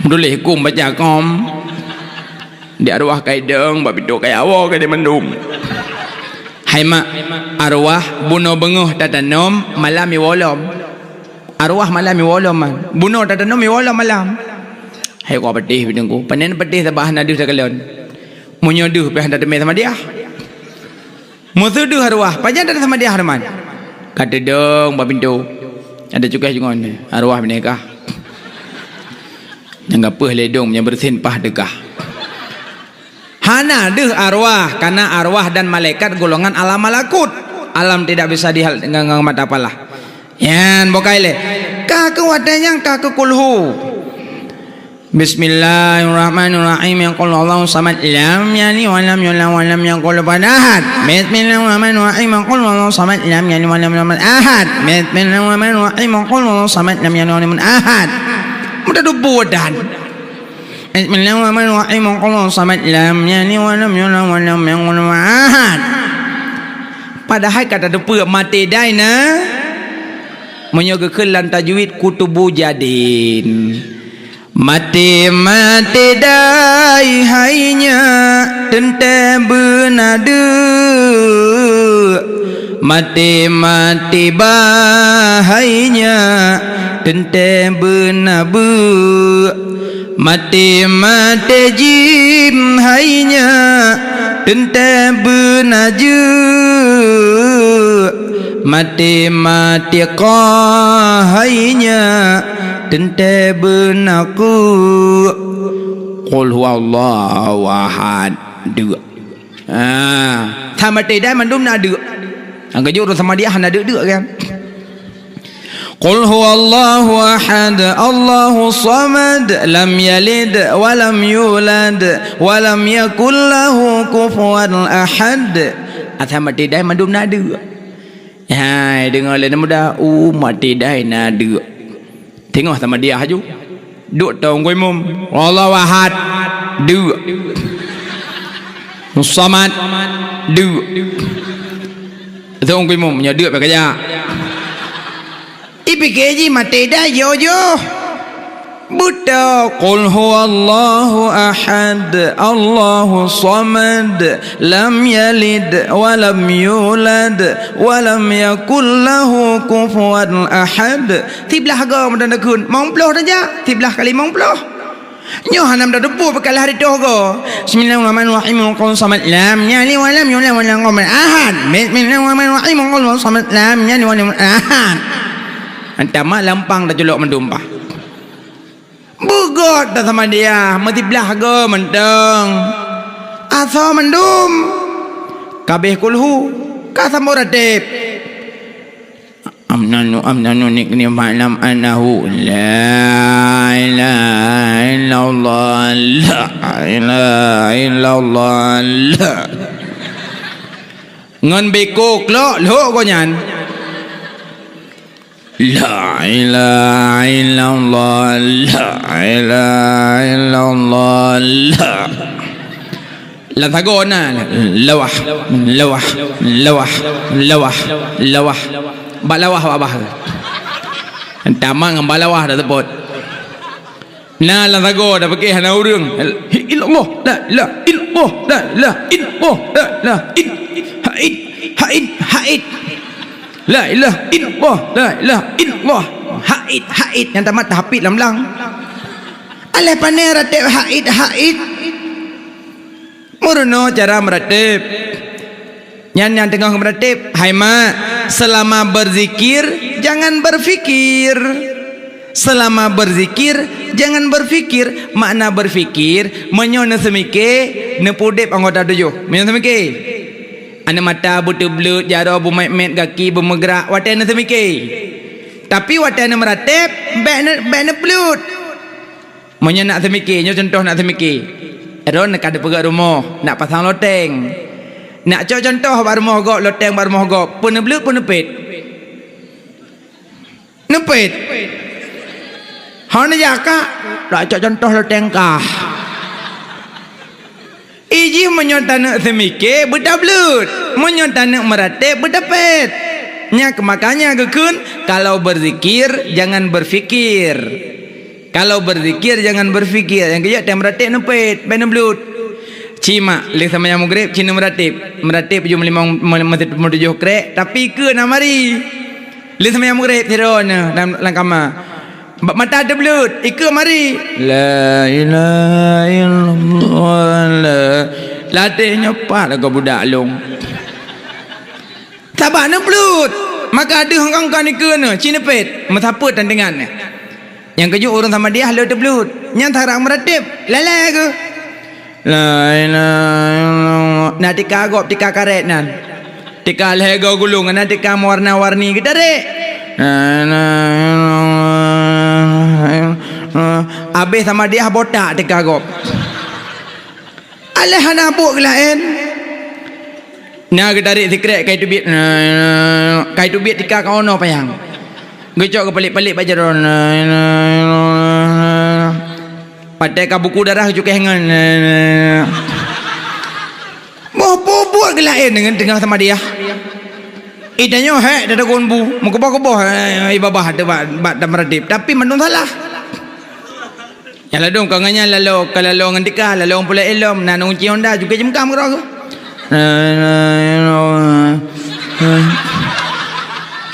Tuléh kum baca kom. Di arwah kai dong, bak pintoe kai awoe kai mandum. Hai mak, arwah bunoe beungoh tatanom, malam iwoe lom. Arwah malam iwoe lom man. Bunoe tatanom iwoe lom malam. Hai kok peudeh bidengku. Panen peudeh sabah hana deuh takalon. Meunyoe deuh pih hana teumé samadiah. Meuseu deuh arwah, pajan hana samadiah teuma. Ka teudong bak pintoe. Ada cukai jungon arwah bineka. Nyang gapeuh ledong nyang beureusin pah deukah. Hana deuh arwah, karena arwah dan malaikat golongan alam malakut. Alam tidak bisa dihal dengan, dengan mata palah. Nyan bukai lé. Ka keu watée nyang ka keu kulhu. Bismillahirrahmanirrahim. Ya qul Allahu samad, lam yalid wa lam yulad wa lam yakul lahu kufuwan ahad. Bismillahirrahmanirrahim. Ya qul Allahu samad, lam yalid wa lam yulad ahad. Bismillahirrahmanirrahim. Ya qul Allahu samad, lam yalid wa lam yulad ahad. Mudah dubu dan. Bismillahirrahmanirrahim. Allahu samad, lam yalid wa lam yulad wa lam yakul lahu kufuwan ahad. Padahai kata teupeu maté dai na, meunyoe geukheun lam tajwid kutubu jadin. Maté, maté dai hai nyak teuntée beuna deuk. Maté, maté ba hai nyak teuntée beuna beuk. Maté, maté jim hai nyak teuntée beuna jeuk. Maté, maté ka hai nyak teuntée beuna keuk. Qul huwallahu ahad. Deuk. Ah, tamaté dai mandum na deuk. Nyang keujeuet ureuëng samadiah hana deuk-deuk kan. Qul huwallahu ahad, Allahu samad, lam yalid wa lam yulad, wa lam yakul lahu kufuwan ahad. Asai maté dai mandum na deuk. Hai, deungoe lé muda, u maté dai na deuk. Teungoh samadiah aju. Duek tong gui mum. Allahu ahad. Deuk. Samad. Deuk. Tong gui mum nyoe deuk pakai jak. Ipike ji maté dah joh-joh. Beutôi. Qul huwallahu ahad, Allahu samad, lam yalid wa lam yulad, wa lam yakul lahu kufuwan ahad. Siblah go meudan takheun, mong ploh tajak, siblah kali mong ploh. Nyoe hana meudan teupeu peukalah ridho go. Bismillahirrahmanirrahim. Qul samad, lam yalid wa lam yulad wa lam yakul ahad. Bismillahirrahmanirrahim. Qul samad, lam yalid wa lam yulad ahad. Antama lampang taculok mandum bah. Beugot dah sama dia, meusiblah go mantong. Asoe mandum. Kabeh kulhu, ka sambot rateb. Amnanu, amnanu nikni ma'lam annahu la ilaha illallah, la ilaha illallah, la. Ngon beko klok lhok go nyan. La ilaha illallah, la ilaha illallah, la. Lam sagoe na, lawah, lawah, lawah, lawah, lawah. Bak lawah, bak bah. Tamat ngon bak lawah dah teupot. Na lam sagoe dah pakai hana ureuëng. Illallah, la ilaha illallah, la ilaha illallah, la ilaha il-, haid, haid, haid. La ilaha illallah, la ilaha illallah. Haid, haid nyang tamat tahapit lam lang. Alah pane rateb haid, haid. Meurunoe cara meuratéb. Nyan nyang teungoh meuratéb, hai mak, selama berzikir, jangan berfikir. Selama berzikir, jangan berfikir. Makna berfikir, meunyoe neuseumike, neupeudeb anggota tujoh. Meunyoe seumike, aneuk mata beuteubleuet, jaroe beumét-mét, gaki beumeugrak, watée neuseumike. Tapi watée neumeuratéb, bék ne-, bék neublut. Meunyoe nak seumike, nyoe cuntoh nak seumike. Droeneuh ka neupeugét rumoh, nak pasang loteng. Nak cok cuntoh bak rumoh gob, loteng bak rumoh gob, peue neublut, peue neupét? Neupét. Hana jak kah, dak cok cuntoh loteng kah. Ijih meunyoe taneuk seumike, beutablut. Meunyoe taneuk meuratéb, beutapét. Nyak makanya geukheun, kalau berzikir, jangan berfikir. Kalau berzikir, jangan berfikir. Nyang keujeuet, teuh meuratéb neupét, bék neublut. Ci mak, lheueh seumayang Maghrib, ci neumeuratéb. Meuratéb jeuem limong, me-, me-, meutujoh krek, tapi keue na mari. Lheueh seumayang Maghrib, sidroe nyoe lam, lam kama. Bak mata teubleut, ikeue mari. La ilaha illallah. La, lateh nyoe pat lagoe budak lôn. Sabab neubleut. Maka deuh ngon kon ikeue nyoe, ci neupét, meusapeue tan deungon nyan. Nyang keujeuet ureuëng Samadiyah le teubleut. Nyan sarak meuratéb, lalai geuh. La ilaha illallah. Na tika gob, tika karet nan. Tika lhée goe gulong, na tika meuwarna-warni geutarek. La ilaha illallah. Abéh Samadiyah botak tika gob. Aléh hana buet geulaén. Na geutarek sikrek kai teubiet. Kai teubiet tika ka ono payang. Geucok geupalék-palék bak jaroe. Watée ka buku darah geucukéh ngon. Boh bubuet geulaén deungon teungoh Samadiyah. Ih, tanyoe hék tatagon bu, meukeubah-keubah, eh, ibabah teuh bak, bak tameuratib, tapi mandum salah. Nyang ladôm ka ngon nyan lalo, ka lalo ngon tika, lalo ngon pulai ilom, na ngon ci honda, juga jeumeukham keudroe.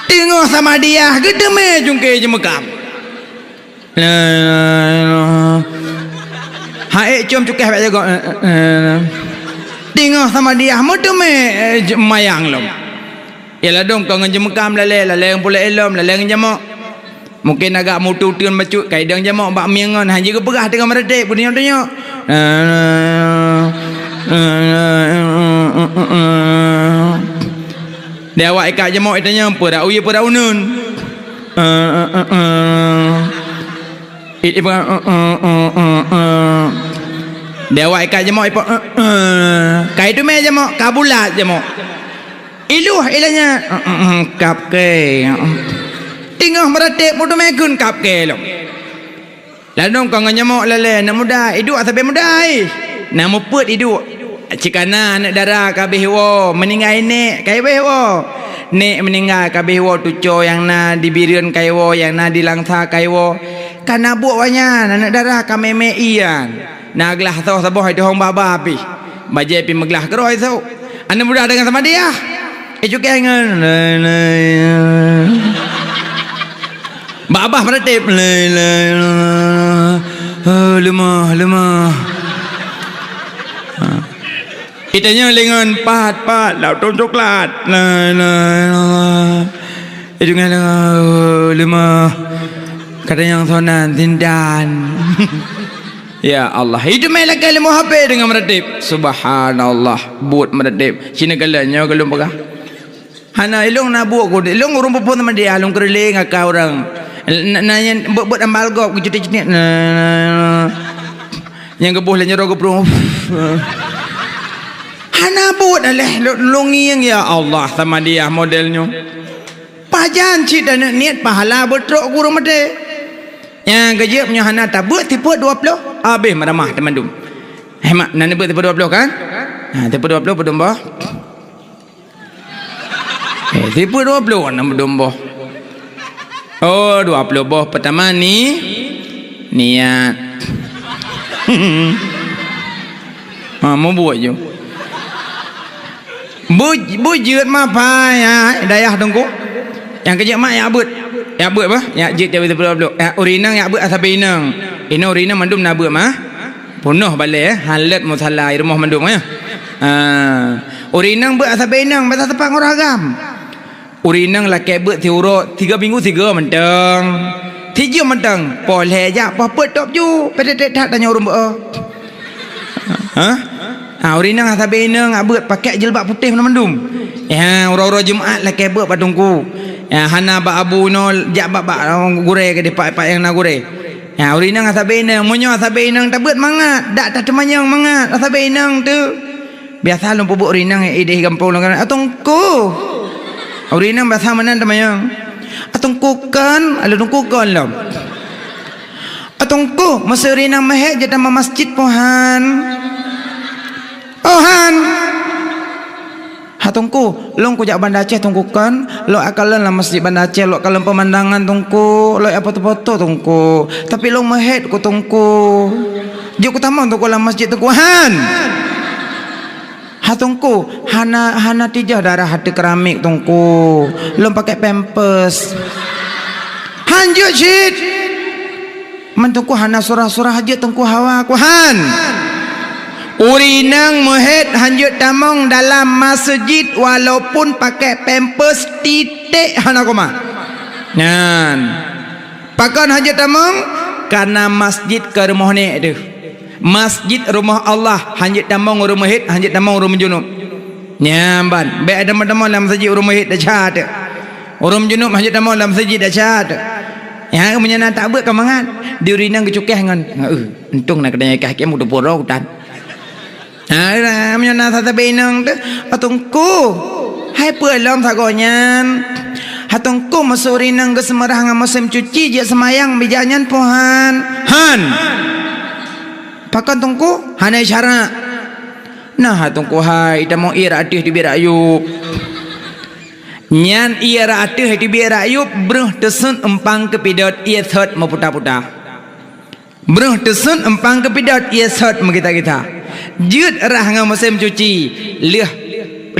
Teungoh Samadiyah, geuteumé cungké jeumeukham. La ilaha illallah. Hai com cukéh bak jagoe. Teungoh Samadiyah meuteumé, eh, je-, mayang lom. Ya ladôm ka ngon jeumeukham lalé, lalé ngon pulai ilom, lalé ngon jamok. Mungken agak mutu teun bacut, ka idong jamok bak mieng ngon, hana geupeugah teungoh meuratéb, geutunyok-tunyok. Di awak ikat jamok itanyong, peurau ye peurau nun. Eh, eh, eh, eh. I-, ipa-, eh, eh, eh, eh, eh. Di awak ikat jamok, ipa-, eh, eh. Ka iteumé jamok, ka bulat jamok. Iluh ilanya, eh, eh, eh, kap ke. Teungoh meuratéb, meuteumé kheun kap ke lom. Ladôm ka ngon jamok lalé, aneuk muda, iduek sabe muda, eh. Na mupeut iduek. Cit kana aneuk dara ka abéh woe, meuninggai nék ka abéh woe. Nék meuninggai ka abéh woe, tucoe nyang na di Bireuen ka woe, nyang na di Langsa ka woe. Ka na buet awaknyan, aneuk dara ka mé-mé ié nyan. Na glah soh saboh, hai tuhong baba pih. Bajée pih meuglah keudroe sôk. Aneuk muda deungon Samadiyah. Eh, cukai ngon. Bak babah meuratéb. La ilaha illallah. Oh, leumah, leumah. Ha. Itanyong lé ngon pat, pat, laôt tom coklat. La ilaha illallah. Itu ngon, oh, leumah. Katanyong sonan, sintan. Ya Allah, iteumé lakée leumo H P deungon meuratéb. Subhanallah, buet meuratéb. Cina galak nyoe ka lôn peugah. Hana, ilong na buet ku, ilong ureuëng peuphon Samadiyah, lôn keureuléng aka ureuëng. Na, na nyan buet-buet ambal gob, geucuti-cuti. Na, na, na. Nyang geuboh lé nyoe geuprung. Hana buet aléh, lôn, lôn ngieng, ya Allah, Samadiyah model nyoe. Pajan cit aneuk niet pahala beutrok gurée maté. Nyang keujeuet meunyoe hana tabeuet sifeuet dua ploh, habéh meuramah teumandum. Hé mak, na neubeuet sifeuet dua ploh kan? Ha, sifeuet dua ploh peudum boh. Eh, sifeuet dua ploh na peudum boh. Oh, dua ploh boh. Pertama ni, niat. Ha, meubuet ju. Bu-, bujeuet mapai, ya, dayah teungku. Nyang keujeuet mak yak beuet. Yak beuet bah, yak jeuet jawi sifeuet dua ploh. Ya, ureuëng inong yak beuet asai inong. Inong ureuëng inong mandum na beuet mah. Punoh balée, eh. Halet musala i rumoh mandum, ya. Ha. Ureuëng inong beuet asai inong, basa seupang ureuëng agam. Ureuëng inong lakée beuet siuroe, tiga minggu sigoe mantong. Sijeuem mantong, poh lhée jak, poh peuet top ju, peuet that tanyoe ureuëng beuet. Ha? Ha, ureuëng inong sabe inong beuet pakai jilbab putéh mandum. Ya, uroe-uroe Jumat lakée beuet bak teungku. Ya, hana bak abu inoe, jak bak, bak, oh, gurée keudeh, pat-pat nyang na gurée. Ya, ureueng inong sabe inong, meunyoe sabe inong tabeuet mangat, dak tateumanyong mangat, sabe inong tu. Biasa lôn peubuet ureueng inong ideh gampông lôn kan, "Ah, Teungku." Ureueng inong biasa meunan teumanyong. "Ah, Teungku kon," lôn, "Teungku kon lom." "Ah, Teungku, meuseu ureueng inong meuhét jeuet tamong masjid, po han." "Oh, han." "Ha Teungku, lôn kujak Banda Aceh Teungku kon, lôn akalon lam masjid Banda Aceh, lôn akalon peumandangan Teungku, lôn apoto-poto Teungku. Tapi lôn meuhét ku Teungku. Jeuet kutamong Teungku lam masjid Teungku." "Han!" "Ha Teungku, hana, hana tijah darah ateueh keramik Teungku. Lôn pakai pampers." "Han jeuet cit." "Man Teungku hana surah-surah jeuet Teungku hawa ku." "Han." Ureueng inong meuhét han jeuet tamong dalam masjid walaupun pakai pampers titek hana koma. Nyan. Pakon han jeuet tamong? Karena masjid keu rumoh nek teuh. Masjid rumoh Allah, han jeuet tamong ureueng meuhét, han jeuet tamong ureueng meujunub. Nyan ban, bék tamong-tamong lam masjid ureueng meuhét desya teuh. Ureueng meujunub han jeuet tamong lam masjid desya teuh. Ya, meunyoe na tabeuet ka mangat, di ureueng inong geucukéh ngon, "Heueh, untông na keudanya kah kiem udah poro utan." Ha, meunyoe na sabe inong teuh, "Ah, Teungku, hai peue lom sagoe nyan? Ha Teungku, meuseu ureueng inong geuseumeurah ngon musém cuci jeuet seumayang bijak nyan po han?" "Han." "Pakon Teungku?" "Hana syara." "Nah, ha Teungku hai, tamong ié rot ateueh teubiet rot yup." Nyan ié rot ateueh teubiet rot yup, breuh teuseuet eumpang keupidot ié sot meuputa-puta. Breuh teuseuet eumpang keupidot ié sot meugita-gita. Jeuet rhah ngon musém cuci, lheueh,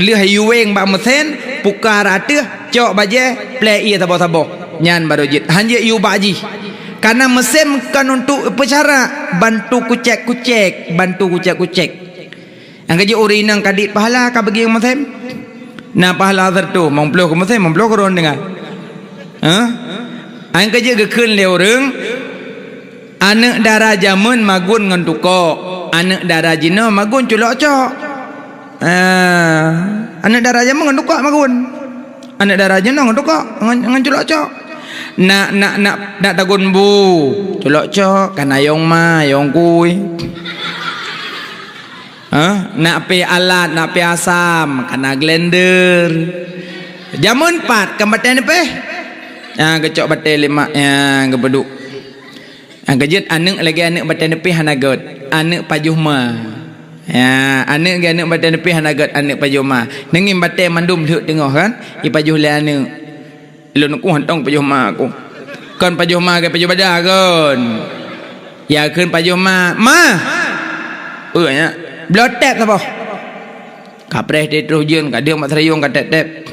lheueh yuweng bak meusén, puka rot ateueh, cok bajée, plée ié saboh-saboh. Nyan barô jeuet. Han jeuet yue bak jih. Karena meusén kon untuk peucara, bantu kucék-kucék, bantu kucék-kucék. Nyang ka jeuet ureueng inong ka dit pahala ka bagi meusén. Na pahala siratoh, limong ploh keu meusén, limong ploh keu droeneuh tinggai. Hah? Nyang ka jeuet geukheun lé ureueng, aneuëk dara jameun magun ngon tukok, aneuëk dara jinoe magun culok cok. Ah, aneuëk dara jameun ngon tukok magun. Aneuëk dara jinoe ngon tukok, ngon, ngon culok cok. Nak, nak, nak, nak tagun bu, culok cok, kana yong ma, yong kui. Hah? Nak pih alat, nak pih asam, kana glender. Jameun pat kan batée neupih. Nyang geucok batée lé mak, nyang geupeuduek. Nyang ka jeuet aneuëk lagée aneuëk batée neupih hana gét. Aneuëk pajoh ma. Ya, aneuëk lagée aneuëk batée neupih hana gét, aneuëk pajoh ma. Neungieng batée mandum lheuek teungoh kan? Ipajoh lé aneuëk. Lôn ku hantong pajoh ma ku. Kon pajoh ma ke pajoh badan kon. Ya kheun pajoh ma. Ma! Peue nyak? Bloe tép saboh. Kapreh teuh troh jeuen ka deueng bak seurayong ka tép-tép.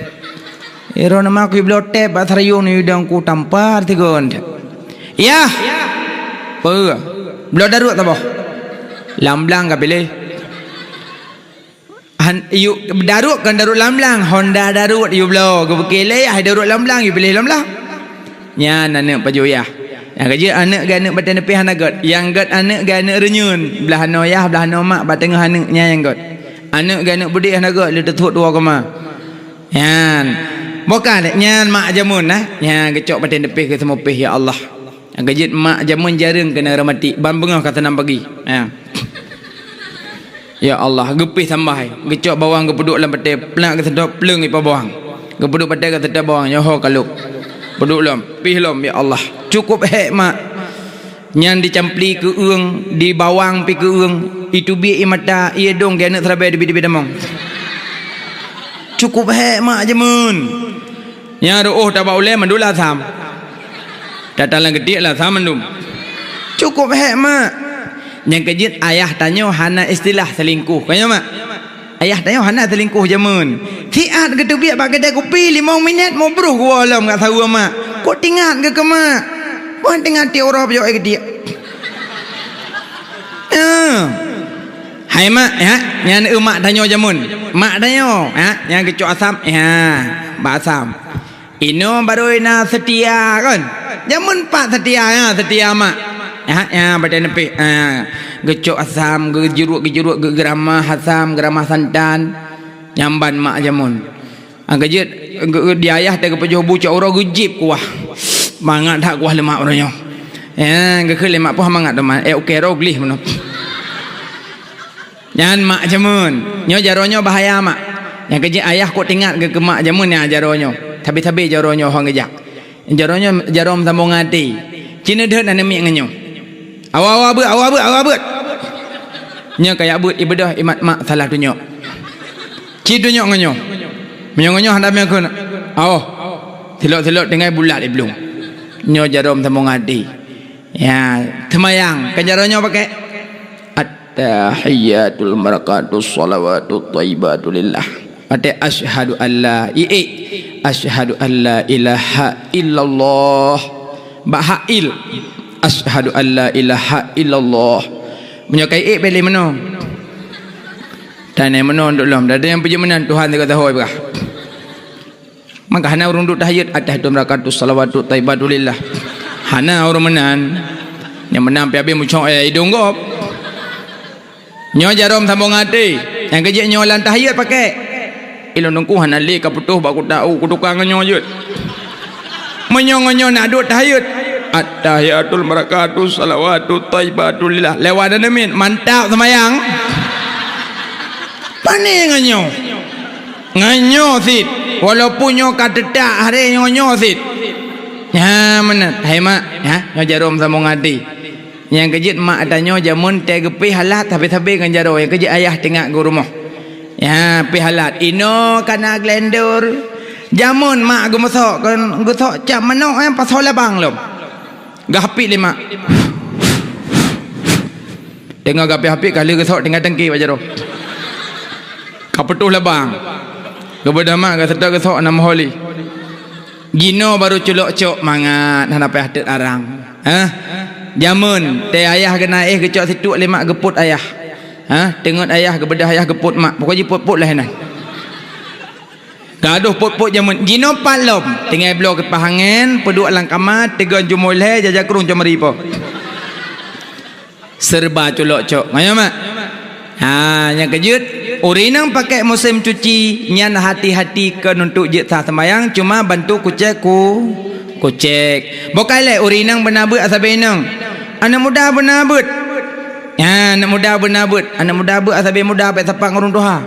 Iro nama ku bloe tép bak seurayong ni udang ku tampar tigon. Yah! Peue? Bloe daruet saboh. Lam blang ka piléh. Han, yu, daruet kon daruet lam blang, honda daruet yu bloe, geubukée lé yah daruet lam blang, yu piléh lam blang. Nyan aneuëk pajoh yah. Nyang ka jeuet aneuëk lagée aneuëk batée neupih hana gét. Nyang gét aneuëk lagée aneuëk reunyeun, blaih noe yah, blaih noe mak, bak teungoh aneuëk nyan nyang gét. Aneuëk lagée aneuëk beudeh hana gét, lé teuthot dua koma. Nyan. Boh ka lé, nyan mak jameun nah. Nyan geucok batée neupih geuseumeupih, ya Allah. Nyang ka jeuet mak jameun jareueng keuneuk reumatik, ban beungoh ka seunam pagi. Ya. Ya Allah, geupih sambah hai. Geucok bawang geupeuduek lam batée, plak geuseutôt pleueng ipa bawang. Geupeuduek batée geuseutôt bawang, nyoho kalôb. Peuduek lom, pih lom, ya Allah. Cukup hék mak. Nyan dicampli keu eueng, di bawang pih keu eueng, iteubiet ié mata, ié dong geuh aneuëk seurabe teubiet-teubiet tamong. Cukup hék mak jameun. Nyang reuôh tabak ulée mandum lasam. Tatalang geutiek lasam mandum. Cukup hék mak. Nyang ka jeuet ayah tanyoe hana istilah selingkuh. Ka nyoe mak? Ayah tanyoe hana selingkuh jameun. Siat geuteubiet bak keudée kupi limong minét mubroh geuwoe lom gak saweue mak. Kok tingat geuh keu mak? Wan tingat tiep uroe pajôk geutiek. Eh. Hai mak, ya, nyan eu mak tanyoe jameun. Mak tanyoe, ya, nyan geucok asam, ya, bak asam. Inoe barô na seutia kon. Jameun pat seutia, ya, seutia mak. Ya, ya, batée neupih. Ya, geucok asam, geujeuruk-geujeuruk, geugeurama asam, geurama santan. Nyan ban mak jameun. Ah, ka jeuet Geu-, di ayah teuh geupajoh bu cok uroe geujib kuah. Mangat that kuah lé mak uroe nyoe. Eh, geukheun lé mak poh mangat teuma. Eh, ukée roh gleh meunoe. Nyan mak jameun. Nyoe jaroe nyoe bahaya mak. Nyang keu jih ayah kok teuingat keu mak jameun nyan jaroe nyoe. Sabe-sabe jaroe nyoe hong geujak. Jaroe nyoe jaroe meusambong até. Cina deuh na neumiet ngon nyoe. Awa, awa beuet, awa beuet, awa beuet. Nyoe kajak beuet ibeudôh imat mak salah tunyok. Ci tunyok ngon nyoe. Meunyoe ngon nyoe hana meukeuen. Aoh. Silok-silok tinggai bulat iblong. Nyoe jaroe meusambong até. Ya, seumayang. Kan jaroe nyoe pakai. At-tahiyyatul barakatuh shalawatut thayyibatu lillah. Watée asyhadu alla, iék. Asyhadu alla ilaha illallah. Bak hak il. Asyhadu alla ilaha illallah. Meunyoe ka iék bèk lé meunoe. Tanai meunoe untuk lom. Dada nyang peujeuet meunan Tuhan sigoe sahoe peugah. Maka hana ureuëng duek tahiyat atas tu rakatus salawatu taibatulillah. Hana ureuëng meunan. Nyang meunan pi habéh mucok ayah idong gob. Nyoe jaroe meusambong até. Nyang keujeuet nyoe lam tahiyat pakai. Ilôn teungku hana lé ka putôh bak kuta u kutukang nyoe jeuet. Meunyoe ngon nyoe nak duek tahiyat. At-tahiyatul barakatuh salawatu taibatulillah. Lewat dan amin. Mantap semayang. Pane ngon nyoe. Ngon nyoe cit. Walaupun nyoe ka teutak hari nyoe nyoe cit. Nyan meunan. Hai mak, ha? Nyoe jaroe meusambong até. Nyang keujeuet mak tanyoe jameun tée geupéh halat sabe-sabe ngon jaroe. Nyang keujeuet ayah teuingat geurumoh. Ya, péh halat. Inoe kana glendor. Jameun mak geumeusok kon geusok cap manok eh pasoe labang lom. Geuhapit lé mak. Teungoh geuhapit-hapit ka lheueh geusok tinggai tangke bak jaroe. Ka putôh labang. Geubeudôh mak geuseutôt geusok na meuhôi lé. Jinoe barô culok cok mangat hana payah teut arang. Hah? Jameun tée ayah geuna éh geucok situek lé mak geupot ayah. Hah? Teungeut ayah geubeudôh ayah geupot mak. Pokok jih pot-pot lah inan. Gadoh pot-pot jameun jinoe pat lom. Tinggai bloe kipaih angén, peuduek lam kama, teugon jumôi lhée, jaja krueng cemeri po. Serba culok cok. Ngon nyoe mak? Ha, nyang keujeuet, ureuëng inong pakai musém cuci, nyan hati-hati keu nuntuk jeuet sah seumayang, cuma bantu kucék ku, kucék. Bokai lé ureuëng inong beuna beuet sabe inong. Aneuk muda beuna beuet. Ha, aneuk muda beuna beuet. Aneuk muda beuet sabe muda bék sapat ngon ureuëng tuha.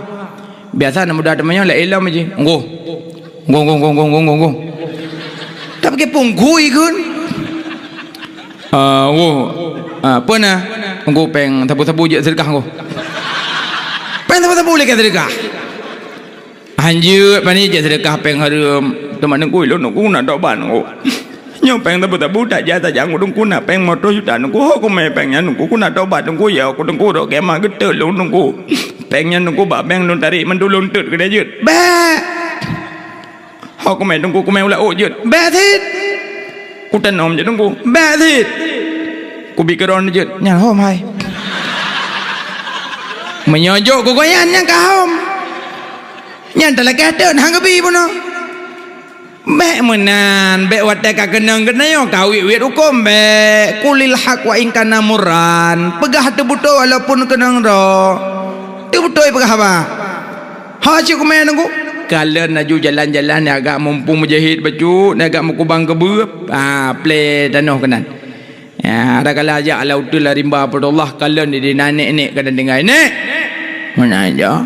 Biasa aneuk muda teumanyong lé ilom jih. Nggoh. Nggoh, nggoh, nggoh. Tapi ke punggui kun. Ah, wo. Ah, peue na? Engko péng sabu-sabu jeuet seudeukah engko. Péng sabu-sabu lé ka seudeukah. Hanjeuet pani jeuet seudeukah péng hareuem. Teuma neungku lôn neungku na tobat neungku. Nyoe péng sabu-sabu tak jasa jak ngon teungku na péng moto juta neungku. Ho kumé péng nyan neungku ku na tobat neungku ya ku teungku rot kema geuteuk lôn neungku. Péng nyan neungku bak bank lôn tarék mandum lôn teut keudeh jeuet. Bèk. Ho kumé teungku kumé u laôt jeuet. Bèk cit. Kutanom jeuet teungku. Bèk cit. Kubi keudroe jeuet. Nyan hom hai. Meunyoe jok kugoyan nyan ka hom. Nyan talakèe teut han geubi bunoe. Bèk meunan, bèk watèe ka keunong geutanyoe ka wiet-wiet hukôm bèk. Qulil haq wa in kana murran. Peugah teubeutôi walaupun keunong droe. Teubeutôi peugah haba. Ha cit kumé neungku. Kalon laju jalan-jalan nyang agak mumpung meujeuhet bacut, nyang agak meukubang keubeue, ha, plé tanoh keunan. Ya, ada kala jak lam uteuen lam rimba Abdullah kalon di dina nek-nek kadang tinggai, "Nek!" "Meunan ja?"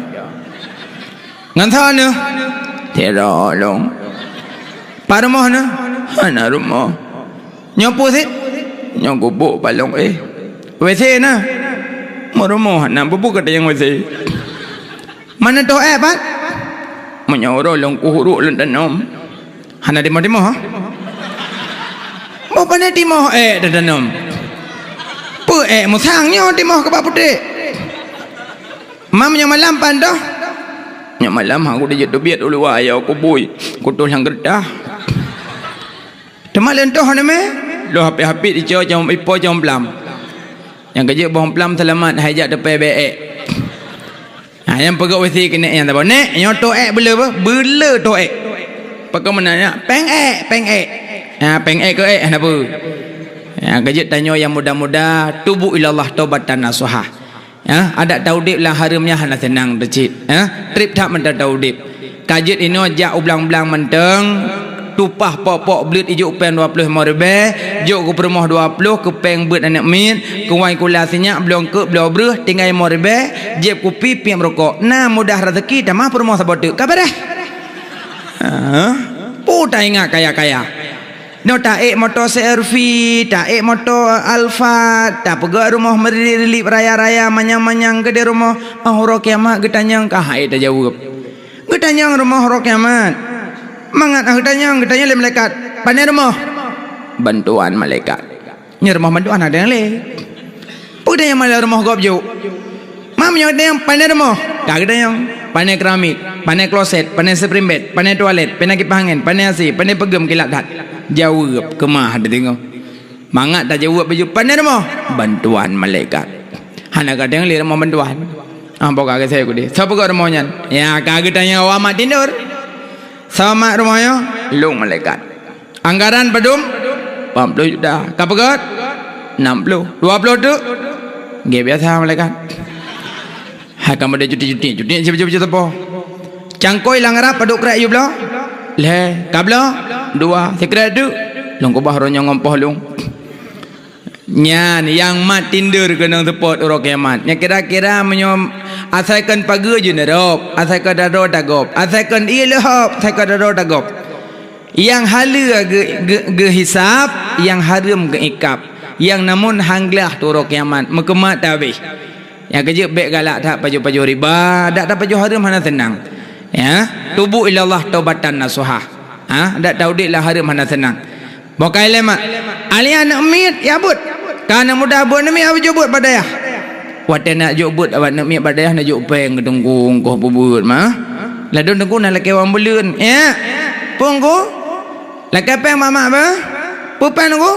"Ngon soe neuh?" "Sidroe lôn." "Pat rumoh neuh?" "Hana rumoh." "Nyoe peue cit?" "Nyoe gubuk palong éh." "W C neuh?" "Meurumoh hana bubuk katanyong W C." "Meunan toh ék pat?" "Meunyoe uroe lôn kuhuruk lôn tanom." "Hana timoh-timoh, ha?" "Boh pane timoh ék tatanom?" "Peue ék musang nyoe timoh keuba putéh?" "Mam nyoe malam pan toh?" "Nyoe malam ha kudijeuet teubiet u luwa ya kubui, kutoh lam geureutah." "Teuma lôn toh hana mé?" Lôn hapit-hapit ico cong ipo cong plam. Nyang keujeuet boh plam seulamat hai jak teupée bék ék. Ha, nyang peugah W C keuneuk nyang saboh. "Nek, nyoe toh ék beuleu beuh?" "Beuleu toh ék." "Pakon meunan nyak?" "Péng ék, péng ék." "Ha, péng ék keu ék hana peue." Nyang keujeuet tanyoe nyang muda-muda, tubu ilallah taubatan nasuha. Ya, adak taudeb lam hareuem nyan hana seunang teucit. Ya, treb that mantong taudeb. Ka jeuet inoe jak u blang-blang mantong, tupah pok-pok bleuet ijok péng dua ploh limong ribèe, jok keu peurumoh dua ploh, keu péng beuet aneuk miet, keu wai kula sinyak, bloe eungkôt, bloe breueh, tinggai limong ribèe, jieb kupi, piep rukok. Na mudah raseuki, tamah peurumoh saboh teuk. Ka beureh. Ha? Peue taingat kaya-kaya. Nyoe taék moto C R V, taék moto Alphard, tapeugöt rumoh meurilip-rilip raya-raya, manyang-manyang keudéh rumoh, 'oh uroe kiamat geutanyong ka han ék tajaweueb. Geutanyong rumoh uroe kiamat. Mangat ah geutanyong, geutanyong lé malaikat, "Pané rumoh?" "Bantuan malaikat." Nyoe rumoh bantuan ada nyang lé. Peue geutanyong malam rumoh gob jok? Mam nyoe geutanyong pané rumoh? Ka geutanyong, pané keramik, pané kloset, pané spring bed, pané toilet, pané kipah angén, pané A C, pané peugeuem kilat that. Jaweueb keumah dideungoe. Mangat tajaweueb baju, pané rumoh? Bantuan malaikat. Hana geutanyong lé rumoh bantuan. Ah, boh ka geusé kudéh. Soe peugöt rumoh nyan? Ya, ka geutanyong awak mat tindor. Soe mat rumoh nyoe? Lôn malaikat. Anggaran padum? Empat puluh juta. Ka peugöt? Enam puluh. Dua puluh teuk? Gét biasa malaikat. Hai kamoe deh cuti-cuti, cuti sibacut-bacut sapo. Cangkôi lam rab padum krek yue bloe? Lhèe. Ka bloe? Dua. Sikrek teuk? Lôn keubah uroe nyoe ngon poh lôn. Nyan nyang mat tindor keunong seupôt uroe kiamat. Nyan kira-kira meunyoe asai kon pageue jeuet neurôb, asai kon daroe tagob, asai kon ié leuhob, asai kon daroe tagob. Nyang haleue geu-, geu-, geuhisab, nyang hareuem geuikab. Nyang namon han glah tu uroe kiamat, meukeumat tabeh. Nyang keujeuet bék galak that pajoh-pajoh riba, dak tapajoh hareuem hana seunang. Ya, tubu ilallah taubatan nasuha. Ha, dak taudeb lam hareuem hana seunang. Bokai lé mak. Alèh aneuk miet ya beuet. Ka aneuk muda beuet aneuk miet, abah jok beuet bak dayah. Watèe nak jok beuet awak aneuk miet bak dayah, nak jok péng keu teungku, engkoh peubeuet mah. Ladôm teungku na lakèe wan buleuen. Ya. Peue engku? Lakèe péng mak-mak bah? Peue péng teungku?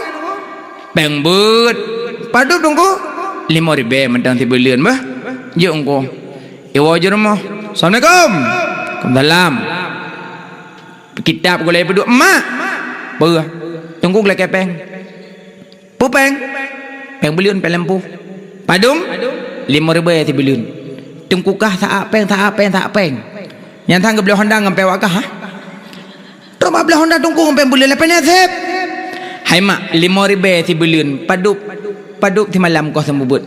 Péng beuet. Padub teungku? Limong ribèe mantong sibuleuen bah. Jok engku. Iwoe jeuet rumoh. Assalamualaikum. Waalaikumsalam. Kitab gulai peuduek, "Mak!" Peue? Teungku geulakèe péng. Peue péng? Péng buleuen, péng lampu. Padum? Limong ribèe sibuleuen. Teungku kah sa-a péng, sa-a péng, sa-a péng. Nyan sang geubloe honda ngon péng awak kah, ha? Trok bak bloe honda teungku ngon péng buleuen, lapan naseb. Hai mak, limong ribèe sibuleuen, padub, padub simalam kah seumeubeuet.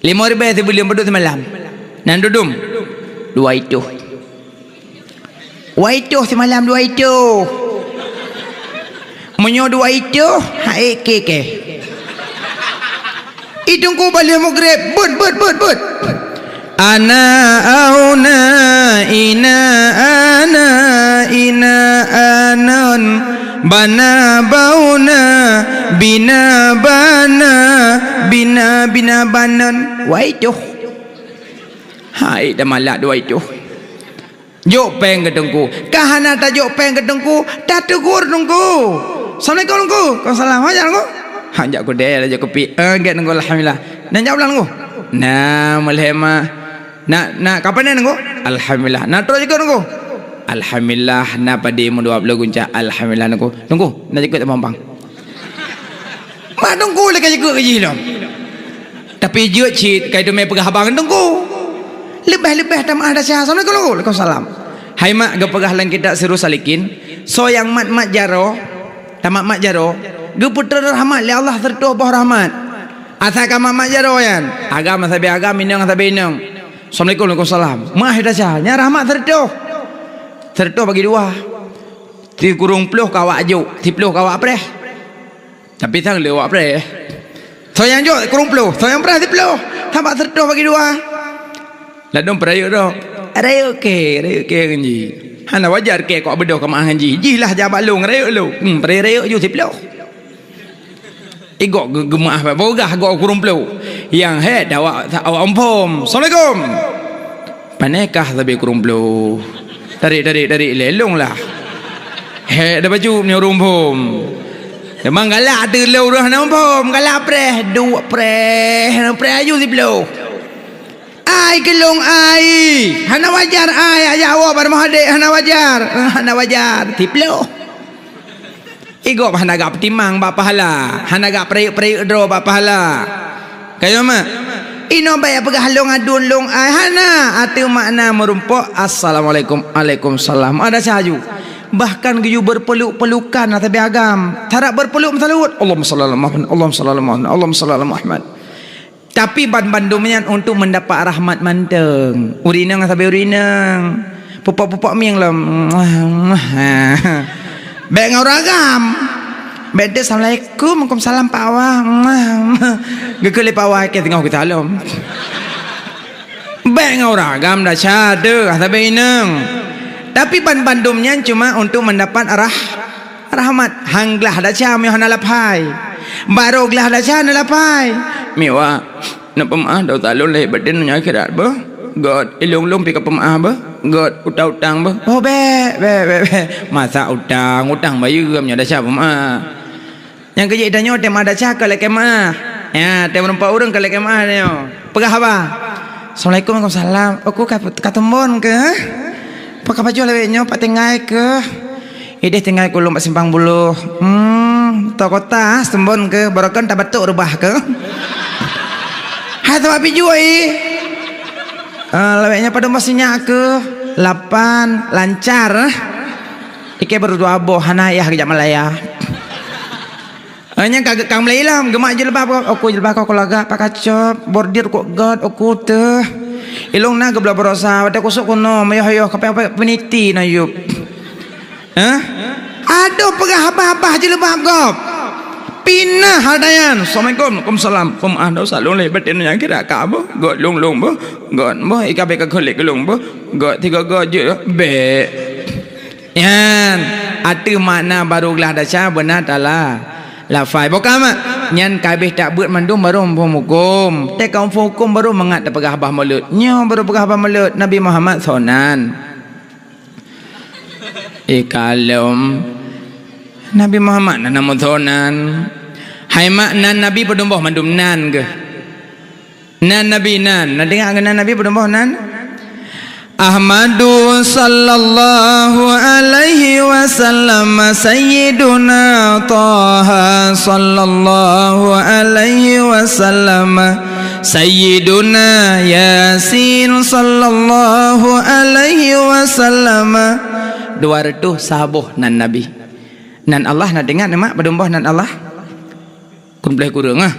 Limong ribèe sibuleuen padub simalam. Nan dudum? Dua itoh. Dua itoh simalam, dua itoh. Meunyoe dua itoh, han ék kèe. I teungku bak lheueh mugreb, beuet, beuet, beuet, beuet. Ana auna ina ana ina anon bana bauna bina bana bina bina banon. Wai tuh. Hai dah malak dua itu. Jok péng keu teungku. Ka hana tajok péng keu teungku, tateugor teungku. Assalamualaikum teungku. Waalaikumsalam. Hajat teungku? Hajat kudeh lah jok kupi. Eh, gét teungku, alhamdulillah. Nang jawab lah teungku. Nah, mulai mah. Nak, nak kapan ni teungku? Alhamdulillah. Nak terus juga teungku? Alhamdulillah, na padé mu dua puluh gunca. Alhamdulillah teungku. Teungku, nak jikut tak mampang. Mak teungku lé ka jikut keu jih lom. Tapi jeuet cit kai teumé peugah haba ngon teungku. Leubeh-leubeh tameu'ah desya. Assalamualaikum. Waalaikumsalam. Hai mak, geupeugah lam kitab Sirus Salikin, soe nyang mat-mat jaroe, tamat-mat jaroe, geupeutrön rahmat lé Allah sireutôh boh rahmat. Asai ka mat-mat jaroe nyan, agam sabe agam, inong sabe inong. Assalamualaikum. Waalaikumsalam. Meu'ah desya, nyan rahmat sireutôh. Sireutôh bagi dua. Sikureueng ploh ka awak jok, siploh ka awak preh. Tapi sang le awak preh. Soe nyang jok kureueng ploh, soe nyang preh siploh. Sabab sireutôh bagi dua. Ladôm peurayeuk droe. Rayeuk kèe, rayeuk kèe ngon jih. Hana wajar kèe kok beudôh keu meu'ah ngon jih. Jih lah jak bak lôn, rayeuk lôn. Hmm, peurayeuk-rayeuk ju siploh. Igok geu-, geumeu'ah bak bogah gok kureueng ploh. Nyang hék dah awak, awak umpom. Assalamualaikum. Pané kah sabe kureueng ploh. Tarék, tarék, tarék lé lôn lah. Hék dah bacut meunyoe ureueng phom. Memang galak ateueh lôn ureueng hana phom, galak preh, duek preh, preh aju siploh. Ai keu lôn ai, hana wajar ai, ajak awak bak rumoh adék, hana wajar, hana wajar, siploh. Igok bah hana gak peutimang bak pahala, hana gak peurayeuk-peurayeuk droe bak pahala. Ka nyo mak? Inoe bèk peugah lôn aduen lôn ai hana, ateueh makna meurumpok, "Assalamualaikum." "Waalaikumsalam." Ada saju. Bahkan geuyue beupeluk-pelukan ata agam. Tarap beupeluk meusalut. "Allahumma shalli ala Muhammad, Allahumma shalli ala Muhammad, Allahumma shalli ala Muhammad." Tapi banmandum nyan untuk mendapat rahmat mantong. Ureueng inong sabe ureueng inong. Pupok-pupok mieng lom. Bèk ngon ureueng agam. Bèk teuh, "Assalamualaikum." "Waalaikumsalam, Pak Wah." Geukheun lé Pak Wah, "Kèe teungoh geusalom." Bèk ngon ureueng agam desya teuh, sabe inong. Tapi banmandum nyan cuma untuk mendapat rah-, rahmat. Han glah desya meunyoe hana lafai. Barô glah desya na lafai. "Miwa, na peumeu'ah dosa lôn lahé batén donya akhirat beuh. Göt, ilôn-lôn pih ka peumeu'ah beuh. Göt, utang-utang beuh." Oh, bèk, bèk, bèk, bèk. Masa utang, utang bayeue meunyoe desya peumeu'ah. Nyang keujeuet tanyoe, teuh meu'ah desya ka lheueh meu'ah. Ya, teuh meurumpok ureueng ka lheueh meu'ah tanyoe. Peugah haba. "Assalamualaikum." "Waalaikumsalam." "Uku ka, ka teumbon keuh?" "Pakon pajoh lawét nyoe, pat tinggai keuh?" "Idéh tinggai keu lôn bak Simpang Buloh." "Hmm, tô kota, teumbon keuh, barokon tabatok reubah keuh." "Hai, sabab pih jui." "Eh, lawét nyoe padum boh sinyak keuh?" "Lapan." "Lancar." Ikèe barô dua boh, hana yah geujak Malaya. Nyan ka, ka Malaya lom, geumat jilbab, "Uku jilbab kah lagak, pat kacok, bordir kok göt, uku teuh. Ilôn na geubloe baroesa, watèe kusok kunoe, meuyoh-yoh, kapèe-kapèe peuniti na yup." Hah? Adoh peugah haba-haba jilbab gob. Pinah hal dayan. "Assalamualaikum." "Waalaikumsalam." "Peumeu'ah dosa lôn lahé batén donya akhirat ka beuh. Göt, lôn-lôn beuh. Göt beuh, ikabèe ka keulék keu lôn beuh. Göt, tiga göt jeuet." Bèk. Nyan, ateueh makna barô glah desya beuna tala lafai. Boh ka mak, nyan ka abéh tabeuet mandum barô muphom hukôm. Teuh ka muphom hukôm barô mangat tapeugah haba mulod. Nyoe barô peugah haba mulod, Nabi Muhammad soe nan. Eh, kalom. Nabi Muhammad na nama soe nan. Hai mak, nan Nabi padum boh mandum nan keuh. Nan Nabi nan, na deungö keu nan Nabi padum boh nan? Ahmadu sallallahu alaihi wasallam, Sayyiduna Taha sallallahu alaihi wasallam, Sayyiduna Yasin sallallahu alaihi wasallam. Dua reutôh saboh nan Nabi. Nan Allah na deungö, mak, padum boh nan Allah? Kureueng plôh sikureueng, ah.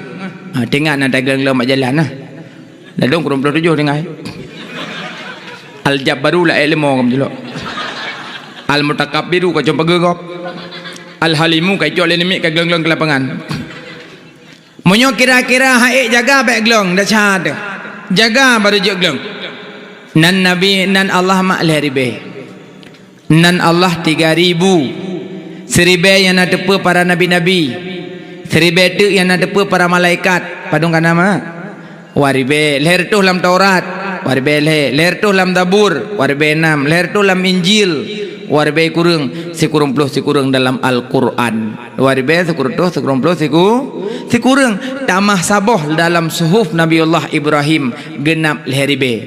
Ha, teuingat na tagleng-gleng bak jalan, ah. Ladôm kureueng plôh tujoh tinggai. Al-Jabbaru la ilmu kamoe jilok. Al-Mutakabbiru ka com pageue gob. Al-Halimu ka icok lé namiet ka gleng-gleng keu lapangan. Meunyoe kira-kira han ék jaga, bèk gleng, desya teuh. Jaga barô jeuet gleng. Nan Nabi, nan Allah mak lhèe ribèe. Nan Allah tiga ribu. Siribèe nyang na teupeue para nabi-nabi. Siribèe teuk nyang na teupeue para malaikat. Padum ka na, mak? Dua ribèe. Lhèe reutôh lam Taurat. Dua ribèe lhèe. Lhèe reutôh lam Zabur. Dua ribèe nam. Lhèe reutôh lam Injil. Dua ribèe kureueng. Sikureueng plôh sikureueng dalam Al-Quran. Dua ribèe sikureueng reutôh sikureueng plôh siku-, sikureueng. Tamah saboh dalam suhuf Nabiullah Ibrahim. Geunap lhèe ribèe.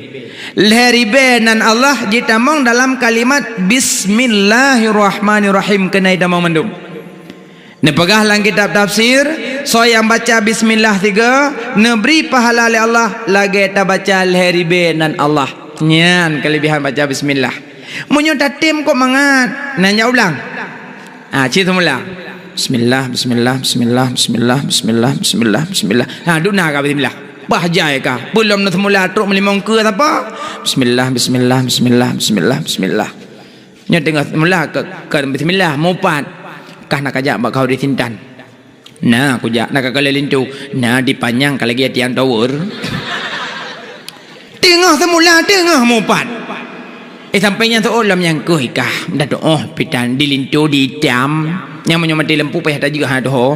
Lhèe ribèe nan Allah jitamong dalam kalimat Bismillahirrahmanirrahim, keunan jitamong mandum. Neupeugah lam kitab tafsir, soe nyang baca bismillah sigoe, neubri pahala lé Allah lagèe tabaca lhèe ribèe nan Allah. Nyan keulebihan baca bismillah. Meunyoe tatem kok mangat, nan jak ulang. Ah, cit seumula. Bismillah, bismillah, bismillah, bismillah, bismillah, bismillah, bismillah. Ha, duna ka bismillah. Bah jai ka. Peulom na seumula trok meulimong keue sapa? Bismillah, bismillah, bismillah, bismillah, bismillah. Nyoe teungoh seumula ke, ke bismillah, mupat. Kah na kajak bak kau di Sintan. Na kujak, na ka kalon linto. Na di Panyang ka lagèe tiang tower. Teungoh seumula, teungoh mupat. Eh, sampai nyan seuôt lom nyang keuh kah. Dah tuoh pitan di linto di itam. Nyang meunyoe maté lampu payah tajeuet hana tuho.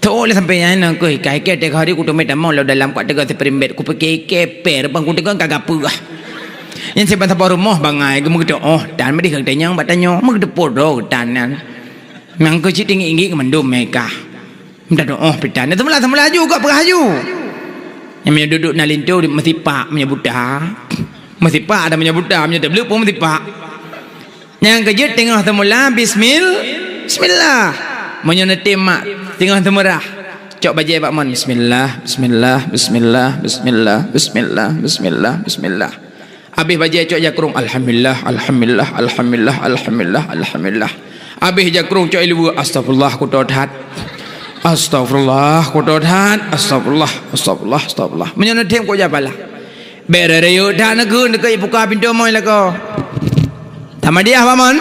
Seuôt lé sampai nyan nyang keuh kah. Kèe teuka hari kuteumé tamong lom dalam kuat teuka seuperimbet. Kupike keper bang kuteuka ka gapeue. Nyan siban saboh rumoh bangai geumeutuoh tan meudeh kang tanyong bak tanyoe. Meugeuteupo droe tan nyan. Nyang keuh cit inggit-inggit mandum meuka. Minta doa pitan. Dia seumula-seumula aju, gok peugah aju. Nyang meunyoe duek-duek na linto, meusipak meunyoe buta. Meusipak ada meunyoe buta, meunyoe tableuk pun meusipak. Nyang keujeuet teungoh seumula, bismil-, bismillah. Meunyoe neutem mak, teungoh seumeurah. Cok bajèe bak mon. Bismillah, bismillah, bismillah, bismillah, bismillah, bismillah, bismillah. Abéh bajèe cok jakrong. Alhamdulillah, alhamdulillah, alhamdulillah, alhamdulillah, alhamdulillah. Abéh jakrong cok ileue. Astagfirullah, kuto that. Astagfirullah, kuto that. Astagfirullah, astagfirullah, astagfirullah. Meunyoe neutem kok japala. Bèk rayeuk that neukheun, neukheun ibuka pintoe mon lakoe. Sama diah, Pak Mon.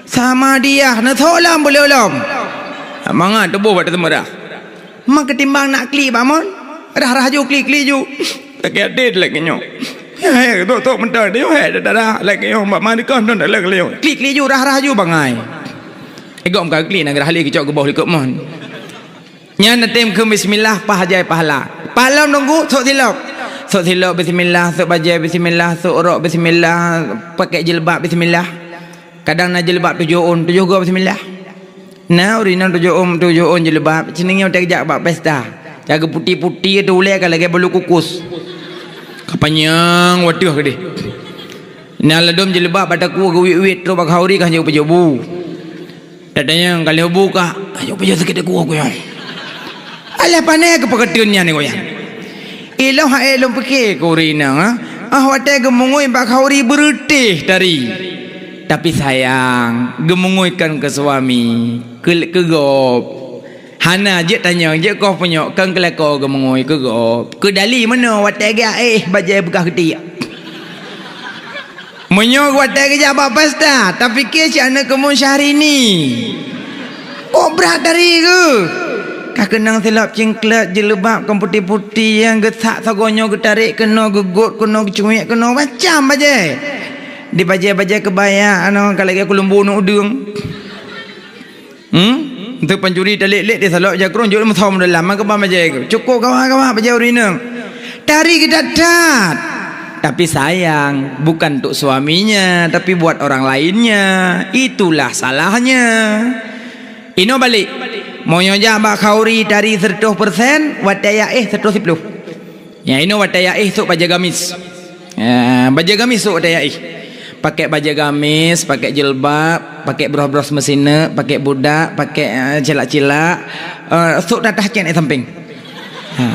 Sama diah, neutholam beulom. Mangat tuboh bak teumeudah. Maka timbang nak klik, Pak Mon. Rah-rah ju, klik-klik ju. Sakét até lagèe nyoe. Ya, ya, tok, tok, mentah dia, ya, dah, dah, dah, lagèe nyoe, Pak Mon, kau nonton lagèe nyoe. Klik-klik ju, rah-rah ju, bangai. Egok muka klik, nak rah lé keucok geuboh likot mon. Nyan neutem keu bismillah, paih jai pahala. Paih lom teungku, sôk silop. Sôk silop bismillah, sôk bajèe bismillah, sôk rok bismillah, pakèk jilbab bismillah. Kadang na jilbab tujoh ôn, tujoh goe bismillah. Na ureueng inong tujoh ôn, tujoh ôn jilbab, sineuk nyoe tajak bak pesta. Ka geuputi-puti tu ulèe ka lagèe bulu kukus. Ka panyang watèe keudéh. Na ladôm jilbab bak takue geuwit-wit trok bak khauri ka hanjeuet pajoh bu. Tatanyong ka lheueh bu kah, ayo pajoh sakét takue kuyong. Alah pané keu peuketeun nyan kuyong. Ilông hak lôn pike keu ureueng inong, ha? Ah, watèe geumeungui bak khauri beureutéh tari. Tapi sayang, geumeungui kon keu suami, keu, keu gob. Hana jeuet tanyong, jeuet koh punyok, kon keu lakoe geumeungui keu gob. Keu dali meunoe watèe geuaéh bajèe beukah keutiek. Meunyoe watèe geujak bak pesta, tapike cit aneuk keumun Syahrini. Kok brat tari geuh? Ka keunong silop cingklot jilbab kon puti-puti nyang geusak sagoe nyoe geutarek keunoe, geugot keunoe, geucuek keunoe, macam bajèe. Di bajèe-bajèe keubaya, aneuk ka lagèe kulumbu aneuk udeueng. Hmm? Untuk pancuri talek-lek di salok jakrong jok meusom dalam maka bam aja. Cukup kawan-kawan bajau rineng. Tari kita tat. Tapi sayang, bukan untuk suaminya, tapi buat orang lainnya. Itulah salahnya. Ino balik. Mau nyoja bak khauri tari seratus persen, wataya eh seratus sepuluh. Nyang inoe watèe yaéh sôk bajèe gamis. Ya, bajèe gamis sôk watèe yaéh. Pakai bajèe gamis, pakai jilbab, pakai broh-broh meusineuk, pakai budak, pakai, eh, cilak-cilak, eh, sôk tatah cen di sampéng. Ha.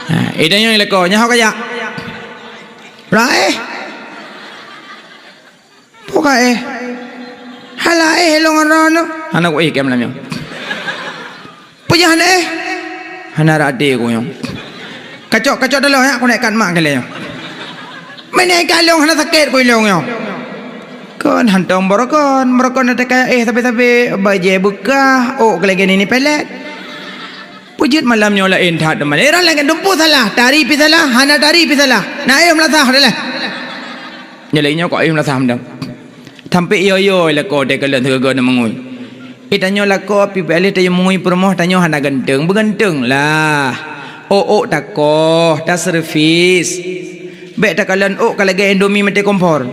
Ha, ida nyoe leko, nyaho kajak. Raéh. Peue ka éh? Hala éh lôn ngon droeneuh. Hana ku éh kém lam nyoe. Peue jih hana éh? Hana rate ku nyoe. Kacok, kacok taloh nyak, ku naikat mak keu lé nyoe. Meunan ka lôn hana sakét ku ilôn nyoe. Kon hantong beurokon, beurokon na teuka éh sabe-sabe, bajèe beukah, ôk keu lagèe nini pelet. Peue jeuet malam nyoe laén that teuma. Iran lagèe dumpeue salah, tari pi salah, hana tari pi salah. Na éh meulasah dah lah. Nyoe lagèe nyoe kok ayeuem lasam dong. Sampé yo-yo lakoe teukalon sigoe-goe na meungui. Eh, tanyoe lakoe pih bèk lé tanyoe meungui peurumoh tanyoe hana ganteng, beuganteung lah. Ôk-ôk takoh, taservis. Bèk takalon ôk ka lagèe Indomie maté kompor.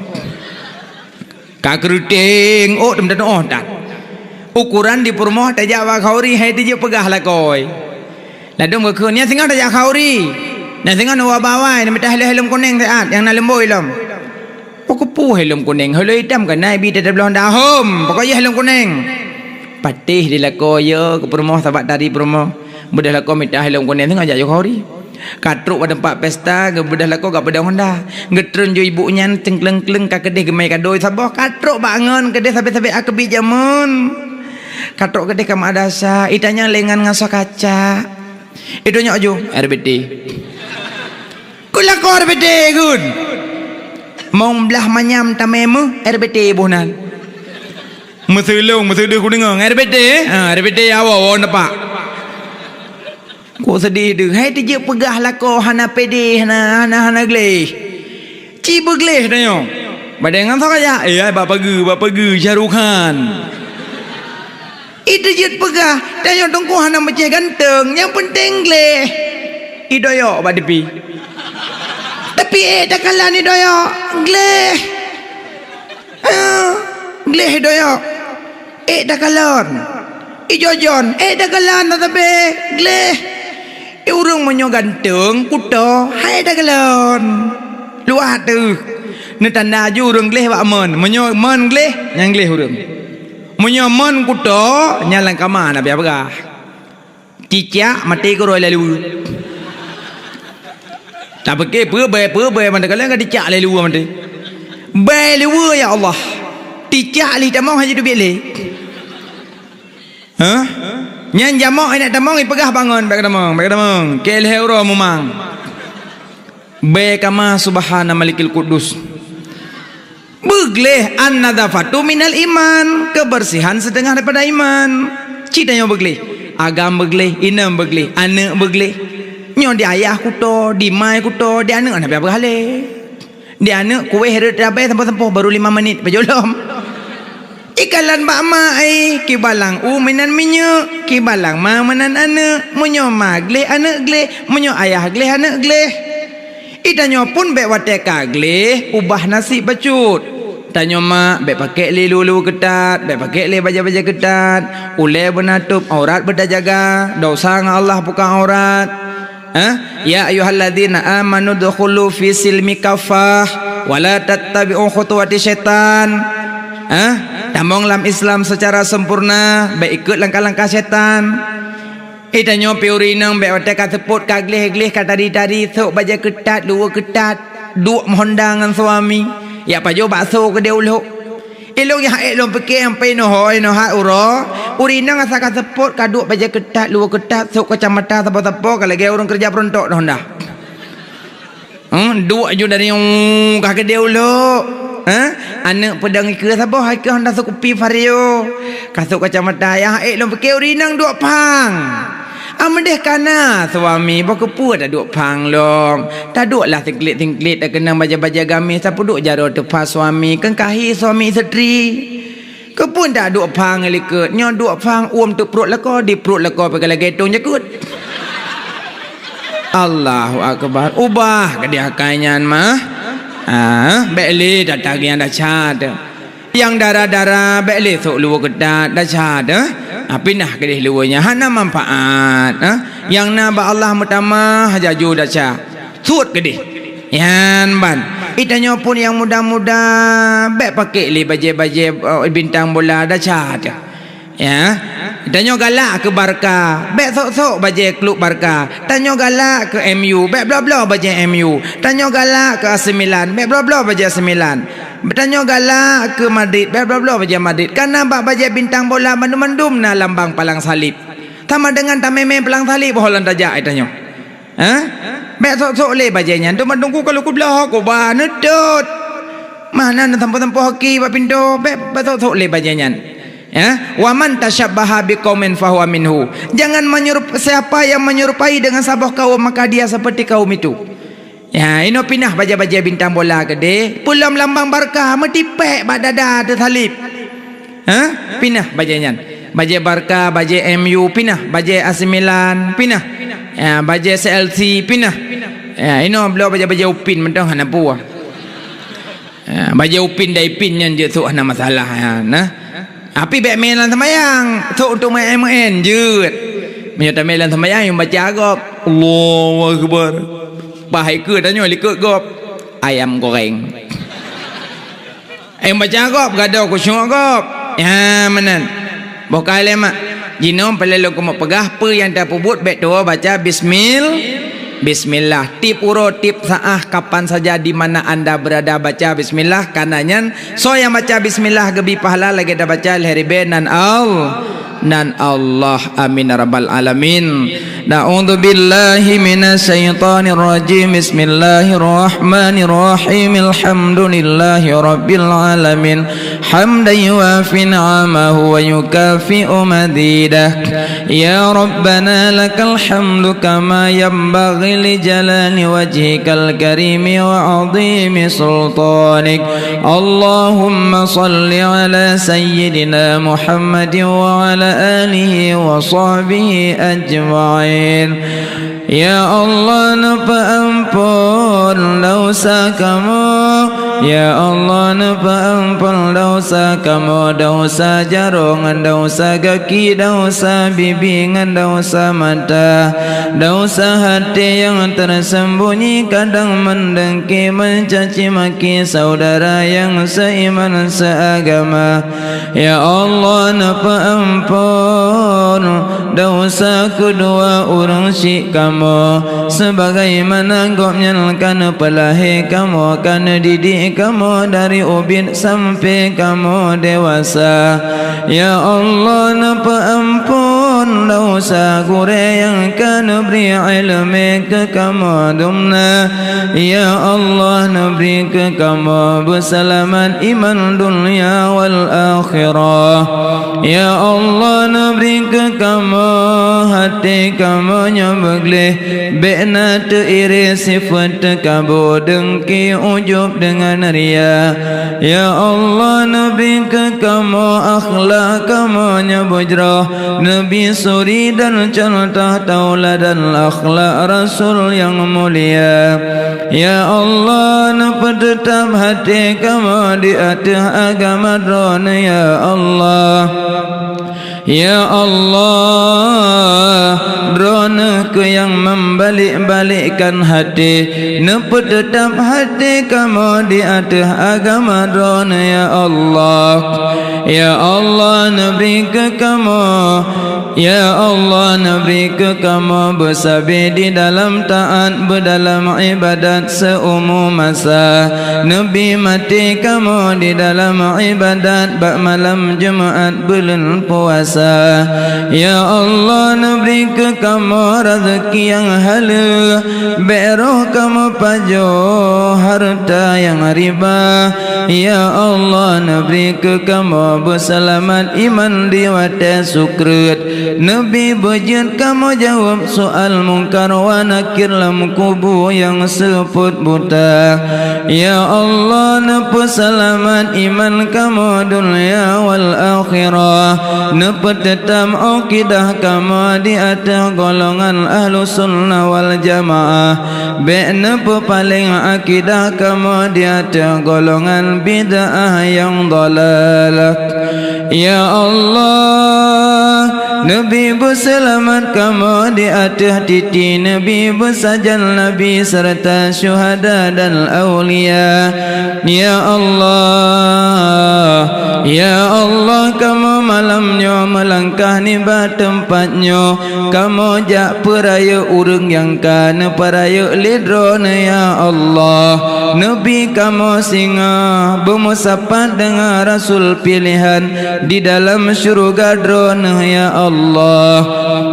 Ka keureuteng ôk teuma tatuoh that. Ukoran di peurumoh tajak bak khauri hai tijeuet peugah lakoe. Ladôm geukheun, "Nyan singoh tajak khauri. Nyan singoh neuba bawai, neumita helom-helom kunéng siat nyang na leumbôi lom." "Oh, keupeue helom kunéng? Helom itam ka na ibi teutabloe dahom. Pokok jih helom kunéng." Patéh di lakoe yo keu peurumoh sabab tari peurumoh. Beudôh lakoe mita helom kunéng singoh jak yue khauri. Ka trok bak teumpat pesta, geubeudôh lakoe gak beudôh honda. Geutreun ju ibu nyan cengkleng-kleng ka keudeh geumai kado saboh. Ka trok bak ngon keudeh sabe-sabe a keubi jameun. Ka trok keudeh ka madrasah, itanyong lé ngon ngasoe kaca. Itu nyok ju, R B T. Keu lakoe R B T gun. Mong blah manyam tamé meuh, R B T boh nan. Meuseulong, meuseudeuh kudeungoe, R B T, eh? Ha, R B T awoe, woe nepak. Kok seudeh deuh, hai tijeuet peugah lakoe hana pédé, hana, hana, hana gleh. Ci beugleh tanyoe. Badai ngon soe kajak? Eh, ai bak pageue, bak pageue, Shahrukh Khan. Itu jeuet peugah, tanyoe teungku hana meucéh ganteng, nyang peunteng gleh. Idoyok bak tepi. Tapi ék takalon idoyok, gleh. Ah, gleh idoyok. Ék takalon. Ijojon, ék takalon tatabé, gleh. Eh, ureueng meunyoe ganteng, kuto, hai takalon. Luwah teuh. Neutanda ju ureueng gleh bak mon. Meunyoe mon gleh, nyan gleh ureueng. Meunyoe mon kuto, nyan lam kama na payah peugah. Cicak maté keudroe lé luweue. Tapike peue bèe, peue bèe, mantong kalon ka cicak lé luweue maté. Bèe luweue, ya Allah. Cicak lé tamong hana jiteubiet lé. Hah? Nyan jamok inong tamong ipeugah bangon, bèk tamong, bèk tamong. Keu lhèe uroe mumang. Bèe kama subhana malikil kudus. Beugleh, an-nadzafatu minal iman, kebersihan setengah daripada iman. Ci tanyoe beugleh, agam beugleh, inong beugleh, aneuk beugleh. Nyoe di ayah kuto, di mai kuto, di aneuk hana payah beugaleh. Di aneuk kueh rot rabai sampoe-sampoe baru lima menit pajoh lom. Ikalon bak ma ai, kibalang u meunan minyeuk, kibalang ma meunan aneuk, meunyoe ma gleh aneuk gleh, meunyoe ayah gleh aneuk gleh. I tanyoe pun bèk watèe ka gleh ubah nasib bacut. Tanyoe ma bèk pakèk lé luweue-luweue keutat, bèk pakèk lé bajèe-bajèe keutat, ulèe beunatôb, aurat beujaga, dosa ngon Allah buka aurat. Eh? Ya ayyuhalladzina amanu dkhulu fi silmi kaffah wa la tattabi'u khutuwati syaitan. Eh? Tamong lam Islam secara sempurna, bèk ikot langkah-langkah syaitan. Eh, tanyoe pi ureueng inong bèk watèe ka seupôt ka gleh-gleh ka tari-tari sôk bajèe keutat, luweue keutat, duek meuhonda ngon suami. Yak pajoh bakso keudéh u lhok. Ilôn nyang ék lôn pike nyang pi nohôi nohat uroe, ureueng inong asai ka seupôt ka duek bajèe keutat, luweue keutat, sôk kacamata sapo-sapo ka lagèe ureueng keureuja peuruntôk di honda. Huh, duek ju dari, uh, ka keudéh u lhok. Huh? Aneuk peudong ikeue saboh, ikeue honda sôk kupi Vario. Ka sôk kacamata, nyang ék lôn pike ureueng inong duek phang. Ameudeh ka na suami, boh keupeue taduek phang lom. Taduek lah singklit-singklit, takeunong bajèe-bajèe gamis, tapeuduek jaroe teupha suami, keu kahi suami istri. Keupeue taduek phang likot, nyoe duek phang uem teuk pruet lakoe, di pruet lakoe pih ka lagèe tông jakeuet. Allahu Akbar. Ubah keudéh akai nyan mah. Ah, bèk lé tata nyang desya teuh. Nyang dara-dara bèk lé sôk luweue keutat, desya teuh. Ah, pinah keudéh luweue nyan hana manfaat, ah. Nyang na bak Allah meutamah laju desya. Suet keudéh. Nyan ban. I tanyoe pun nyang muda-muda, bèk pakèk lé bajèe-bajèe, eh, bintang bola desya teuh. Ya. Tanyoe galak keu Barca, bèk sôk-sôk bajèe klub Barca. Tanyoe galak keu M U, bèk bloe-bloe bajèe M U. Tanyoe galak keu A C Milan, bèk bloe-bloe bajèe A C Milan. Tanyoe galak keu Madrid, bèk bloe-bloe bajèe Madrid. Kareuna bak bajèe bintang bola mandum-mandum na lambang palang salib. Sama deungon tamè-mè palang salib boh lôn tajak, eh, tanyoe. Hah? Bèk sôk-sôk lé bajèe nyan. Teuma teungku ka lôn kubloe, kuba neutot. Mah na neutampo-tampo hoki bak pintoe, bèk, bèk sôk-sôk lé bajèe nyan. Ya, "Wa man tasyabbaha biqaumin fahuwa minhu." Jangan menyerup-, siapa yang menyerupai dengan saboh kaum, maka dia seperti kaum itu. Ya, inoe pinah bajèe-bajèe bintang bola keudéh, peulom lambang Barca meutipék bak dada teusalib. Hah? Pinah bajèe nyan. Bajèe Barca, bajèe M U, pinah. Bajèe A C Milan, pinah. Ya, bajèe C L C, pinah. Ya, inoe bloe bajèe-bajèe Upin mantong hana peue. Ya, bajèe Upin dan Ipin nyan jeuet sôk hana masalah nyan, nah. Tapi bèk mè lam seumayang, sôk untuk meu'en-meu'en jeuet. Meunyoe tamè lam seumayang, nyang baca gob, "Allahu Akbar." Bah ikeue tanyoe likot gob, ayam goreng. Nyang baca gob, gadôh khusyuk gob. Ya, meunan. Boh ka lé mak. Jinoe peureulèe lôn keumeung peugah, peue nyang tapeubuet bèk tuwoe baca bismil-, bismillah. Tiep uroe, tiep saát, kapan saja di mana anda berada baca bismillah. Kareuna nyan, soe nyang baca bismillah geubri pahala lagèe tabaca lhèe ribèe nan Al-, nan Allah. Amin ya rabbal alamin. A'udzu billahi minasy syaithanir rajim. Bismillahirrahmanirrahim. Alhamdulillahi rabbil alamin. Hamdan yuwafi ni'amahu wa yukafi'u mazidah. Ya Rabbana lakal hamdu kama yanbaghi li jalali wajhikal karimi wa 'azimi sultanik. Allahumma shalli ala sayyidina Muhammadin wa ala alihi wa sahbihi ajma'in. Ya Allah, neupeuampôn desya kamoe. Ya Allah, neupeuamphon desya kamoe, desya jaroe ngon desya gaki, desya bibi ngon desya mata, desya até nyang teurseumbunyi, kadang meudengki, meucaci maki syedara nyang seuiman seuagama. Ya Allah, neupeuamphon desya keudua ureuëng syik kamoe, sebagaimana gobnyan ka neupeulahé kamoe, ka neudidik kamoe dari ubit sampai kamoe dewasa. Ya Allah, neupeuamphon desya gurée nyang ka neubri iéleumé keu kamoe dumna. Ya Allah, neubri keu kamoe beuseulamat iman dunia wal akhirah. Ya Allah, neubri keu kamoe até kamoe nyoe beugleh, bék na teuiré sifeuet teukabo, dengki, ujub deungon ria. Ya Allah, neubri keu kamoe akhlak kamoe nyoe beujroh, neubi suri dan contoh tauladan akhlak Rasul nyang mulia. Ya Allah, neupeuteutab até kamoe di ateueh agama Droeneuh, ya Allah. Ya Allah, Droeneuh kheueh nyang membalek-balekkan até, neupeuteutab até kamoe di ateueh agama Droeneuh, ya Allah. Ya Allah, neubri keu kamoe Ya Allah, neubri keu kamoe beusabe di dalam taát, beudalam iébadat seuumu masa. Neubi maté kamoe di dalam iébadat bak malam Jumat buleuen puasa. Ya Allah, neubri keu kamoe raseuki nyang haleue, bék roh kamoe pajoh hareuta nyang riba. Ya Allah, neubri keu kamoe beuseulamat iman di watée sukreut. Neubi beujeuet kamoe jaweueb soal Mungkar wa Nakir lam kubu nyang seupôt buta. Ya Allah, neupeuseulamat iman kamoe dunia wal akhirah. Neupeuteutab akidah kamoe di ateueh golongan Ahlussunnah wal Jamaah. Bék neupeupaleng akidah kamoe di ateueh golongan bid'ah nyang dhalalah. Ya Allah, neubi beuseulamat kamoe di ateueh titi Nabi, beusajan Nabi seureuta syuhada dan aulia. Ya Allah, ya Allah, kamoe malam nyoe meulangkah nibak teumpat nyoe. Kamoe jak peurayeuk ureuëng nyang ka neupeurayeuk lé Droeneuh, ya Allah. Neubi kamoe singoh beumeusapat deungon Rasul piléhan di dalam syeuruga Droeneuh, ya Allah.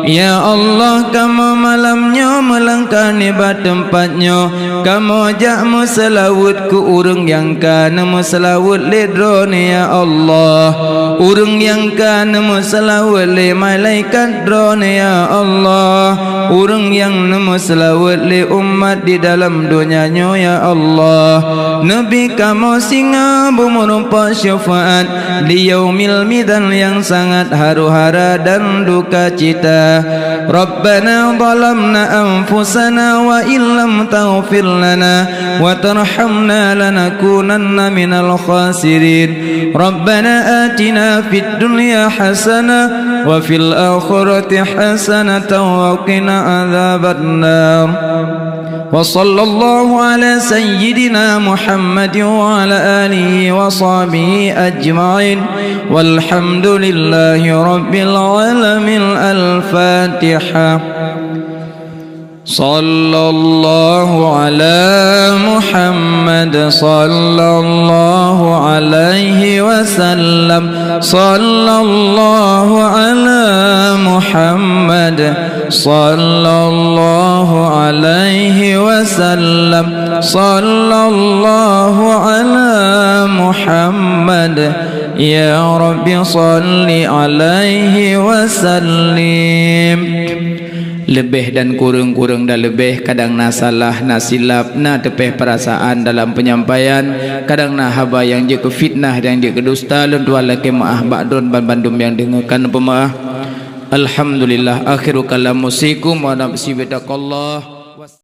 Ya Allah, kamoe malam nyoe meulangkah nibak teumpat nyoe. Kamoe jak meuseulaweuet keu ureuëng nyang ka neumeuseulaweuet lé Droeneuh, ya Allah. Ureuëng nyang ka neumeuseulaweuet lé malaikat Droeneuh, ya Allah. Ureuëng nyang neumeuseulaweuet lé umat di dalam donya nyoe, ya Allah. Neubi kamoe singoh beumeurumpok syafaat di Yaumil Mizan nyang sangat haru-hara dan duka cita. Rabbana zalamna anfusana wa illam taghfir lana wa tarhamna lanakunanna minal khasirin. Rabbana atina fid dunya hasanah wa fil akhirati hasanatan wa qina adzabannar. Wa sallallahu ala sayyidina Muhammad wa ala alihi wa sahbihi ajma'in. Walhamdulillahi rabbil alamin. Al-Fatihah. Sallallahu ala Muhammad, sallallahu alaihi wasallam, sallallahu ala Muhammad, sallallahu alaihi wasallam, sallallahu ala Muhammad. Ya Rabbi, salli alaihi wasallim. Leubeh dan kureueng-kureueng dan leubeh, kadang na salah, na silap, na teupeh peurasaan dalam peunyampaian, kadang na haba nyang jeuet keu fitnah, nyang jeuet keu dusta, lôn tuan lakée meuáh bak droen banmandum nyang deungoe ka neupeumeuáh. Alhamdulillah, akhiru kalam usikum wa nafsi bitaqwallah.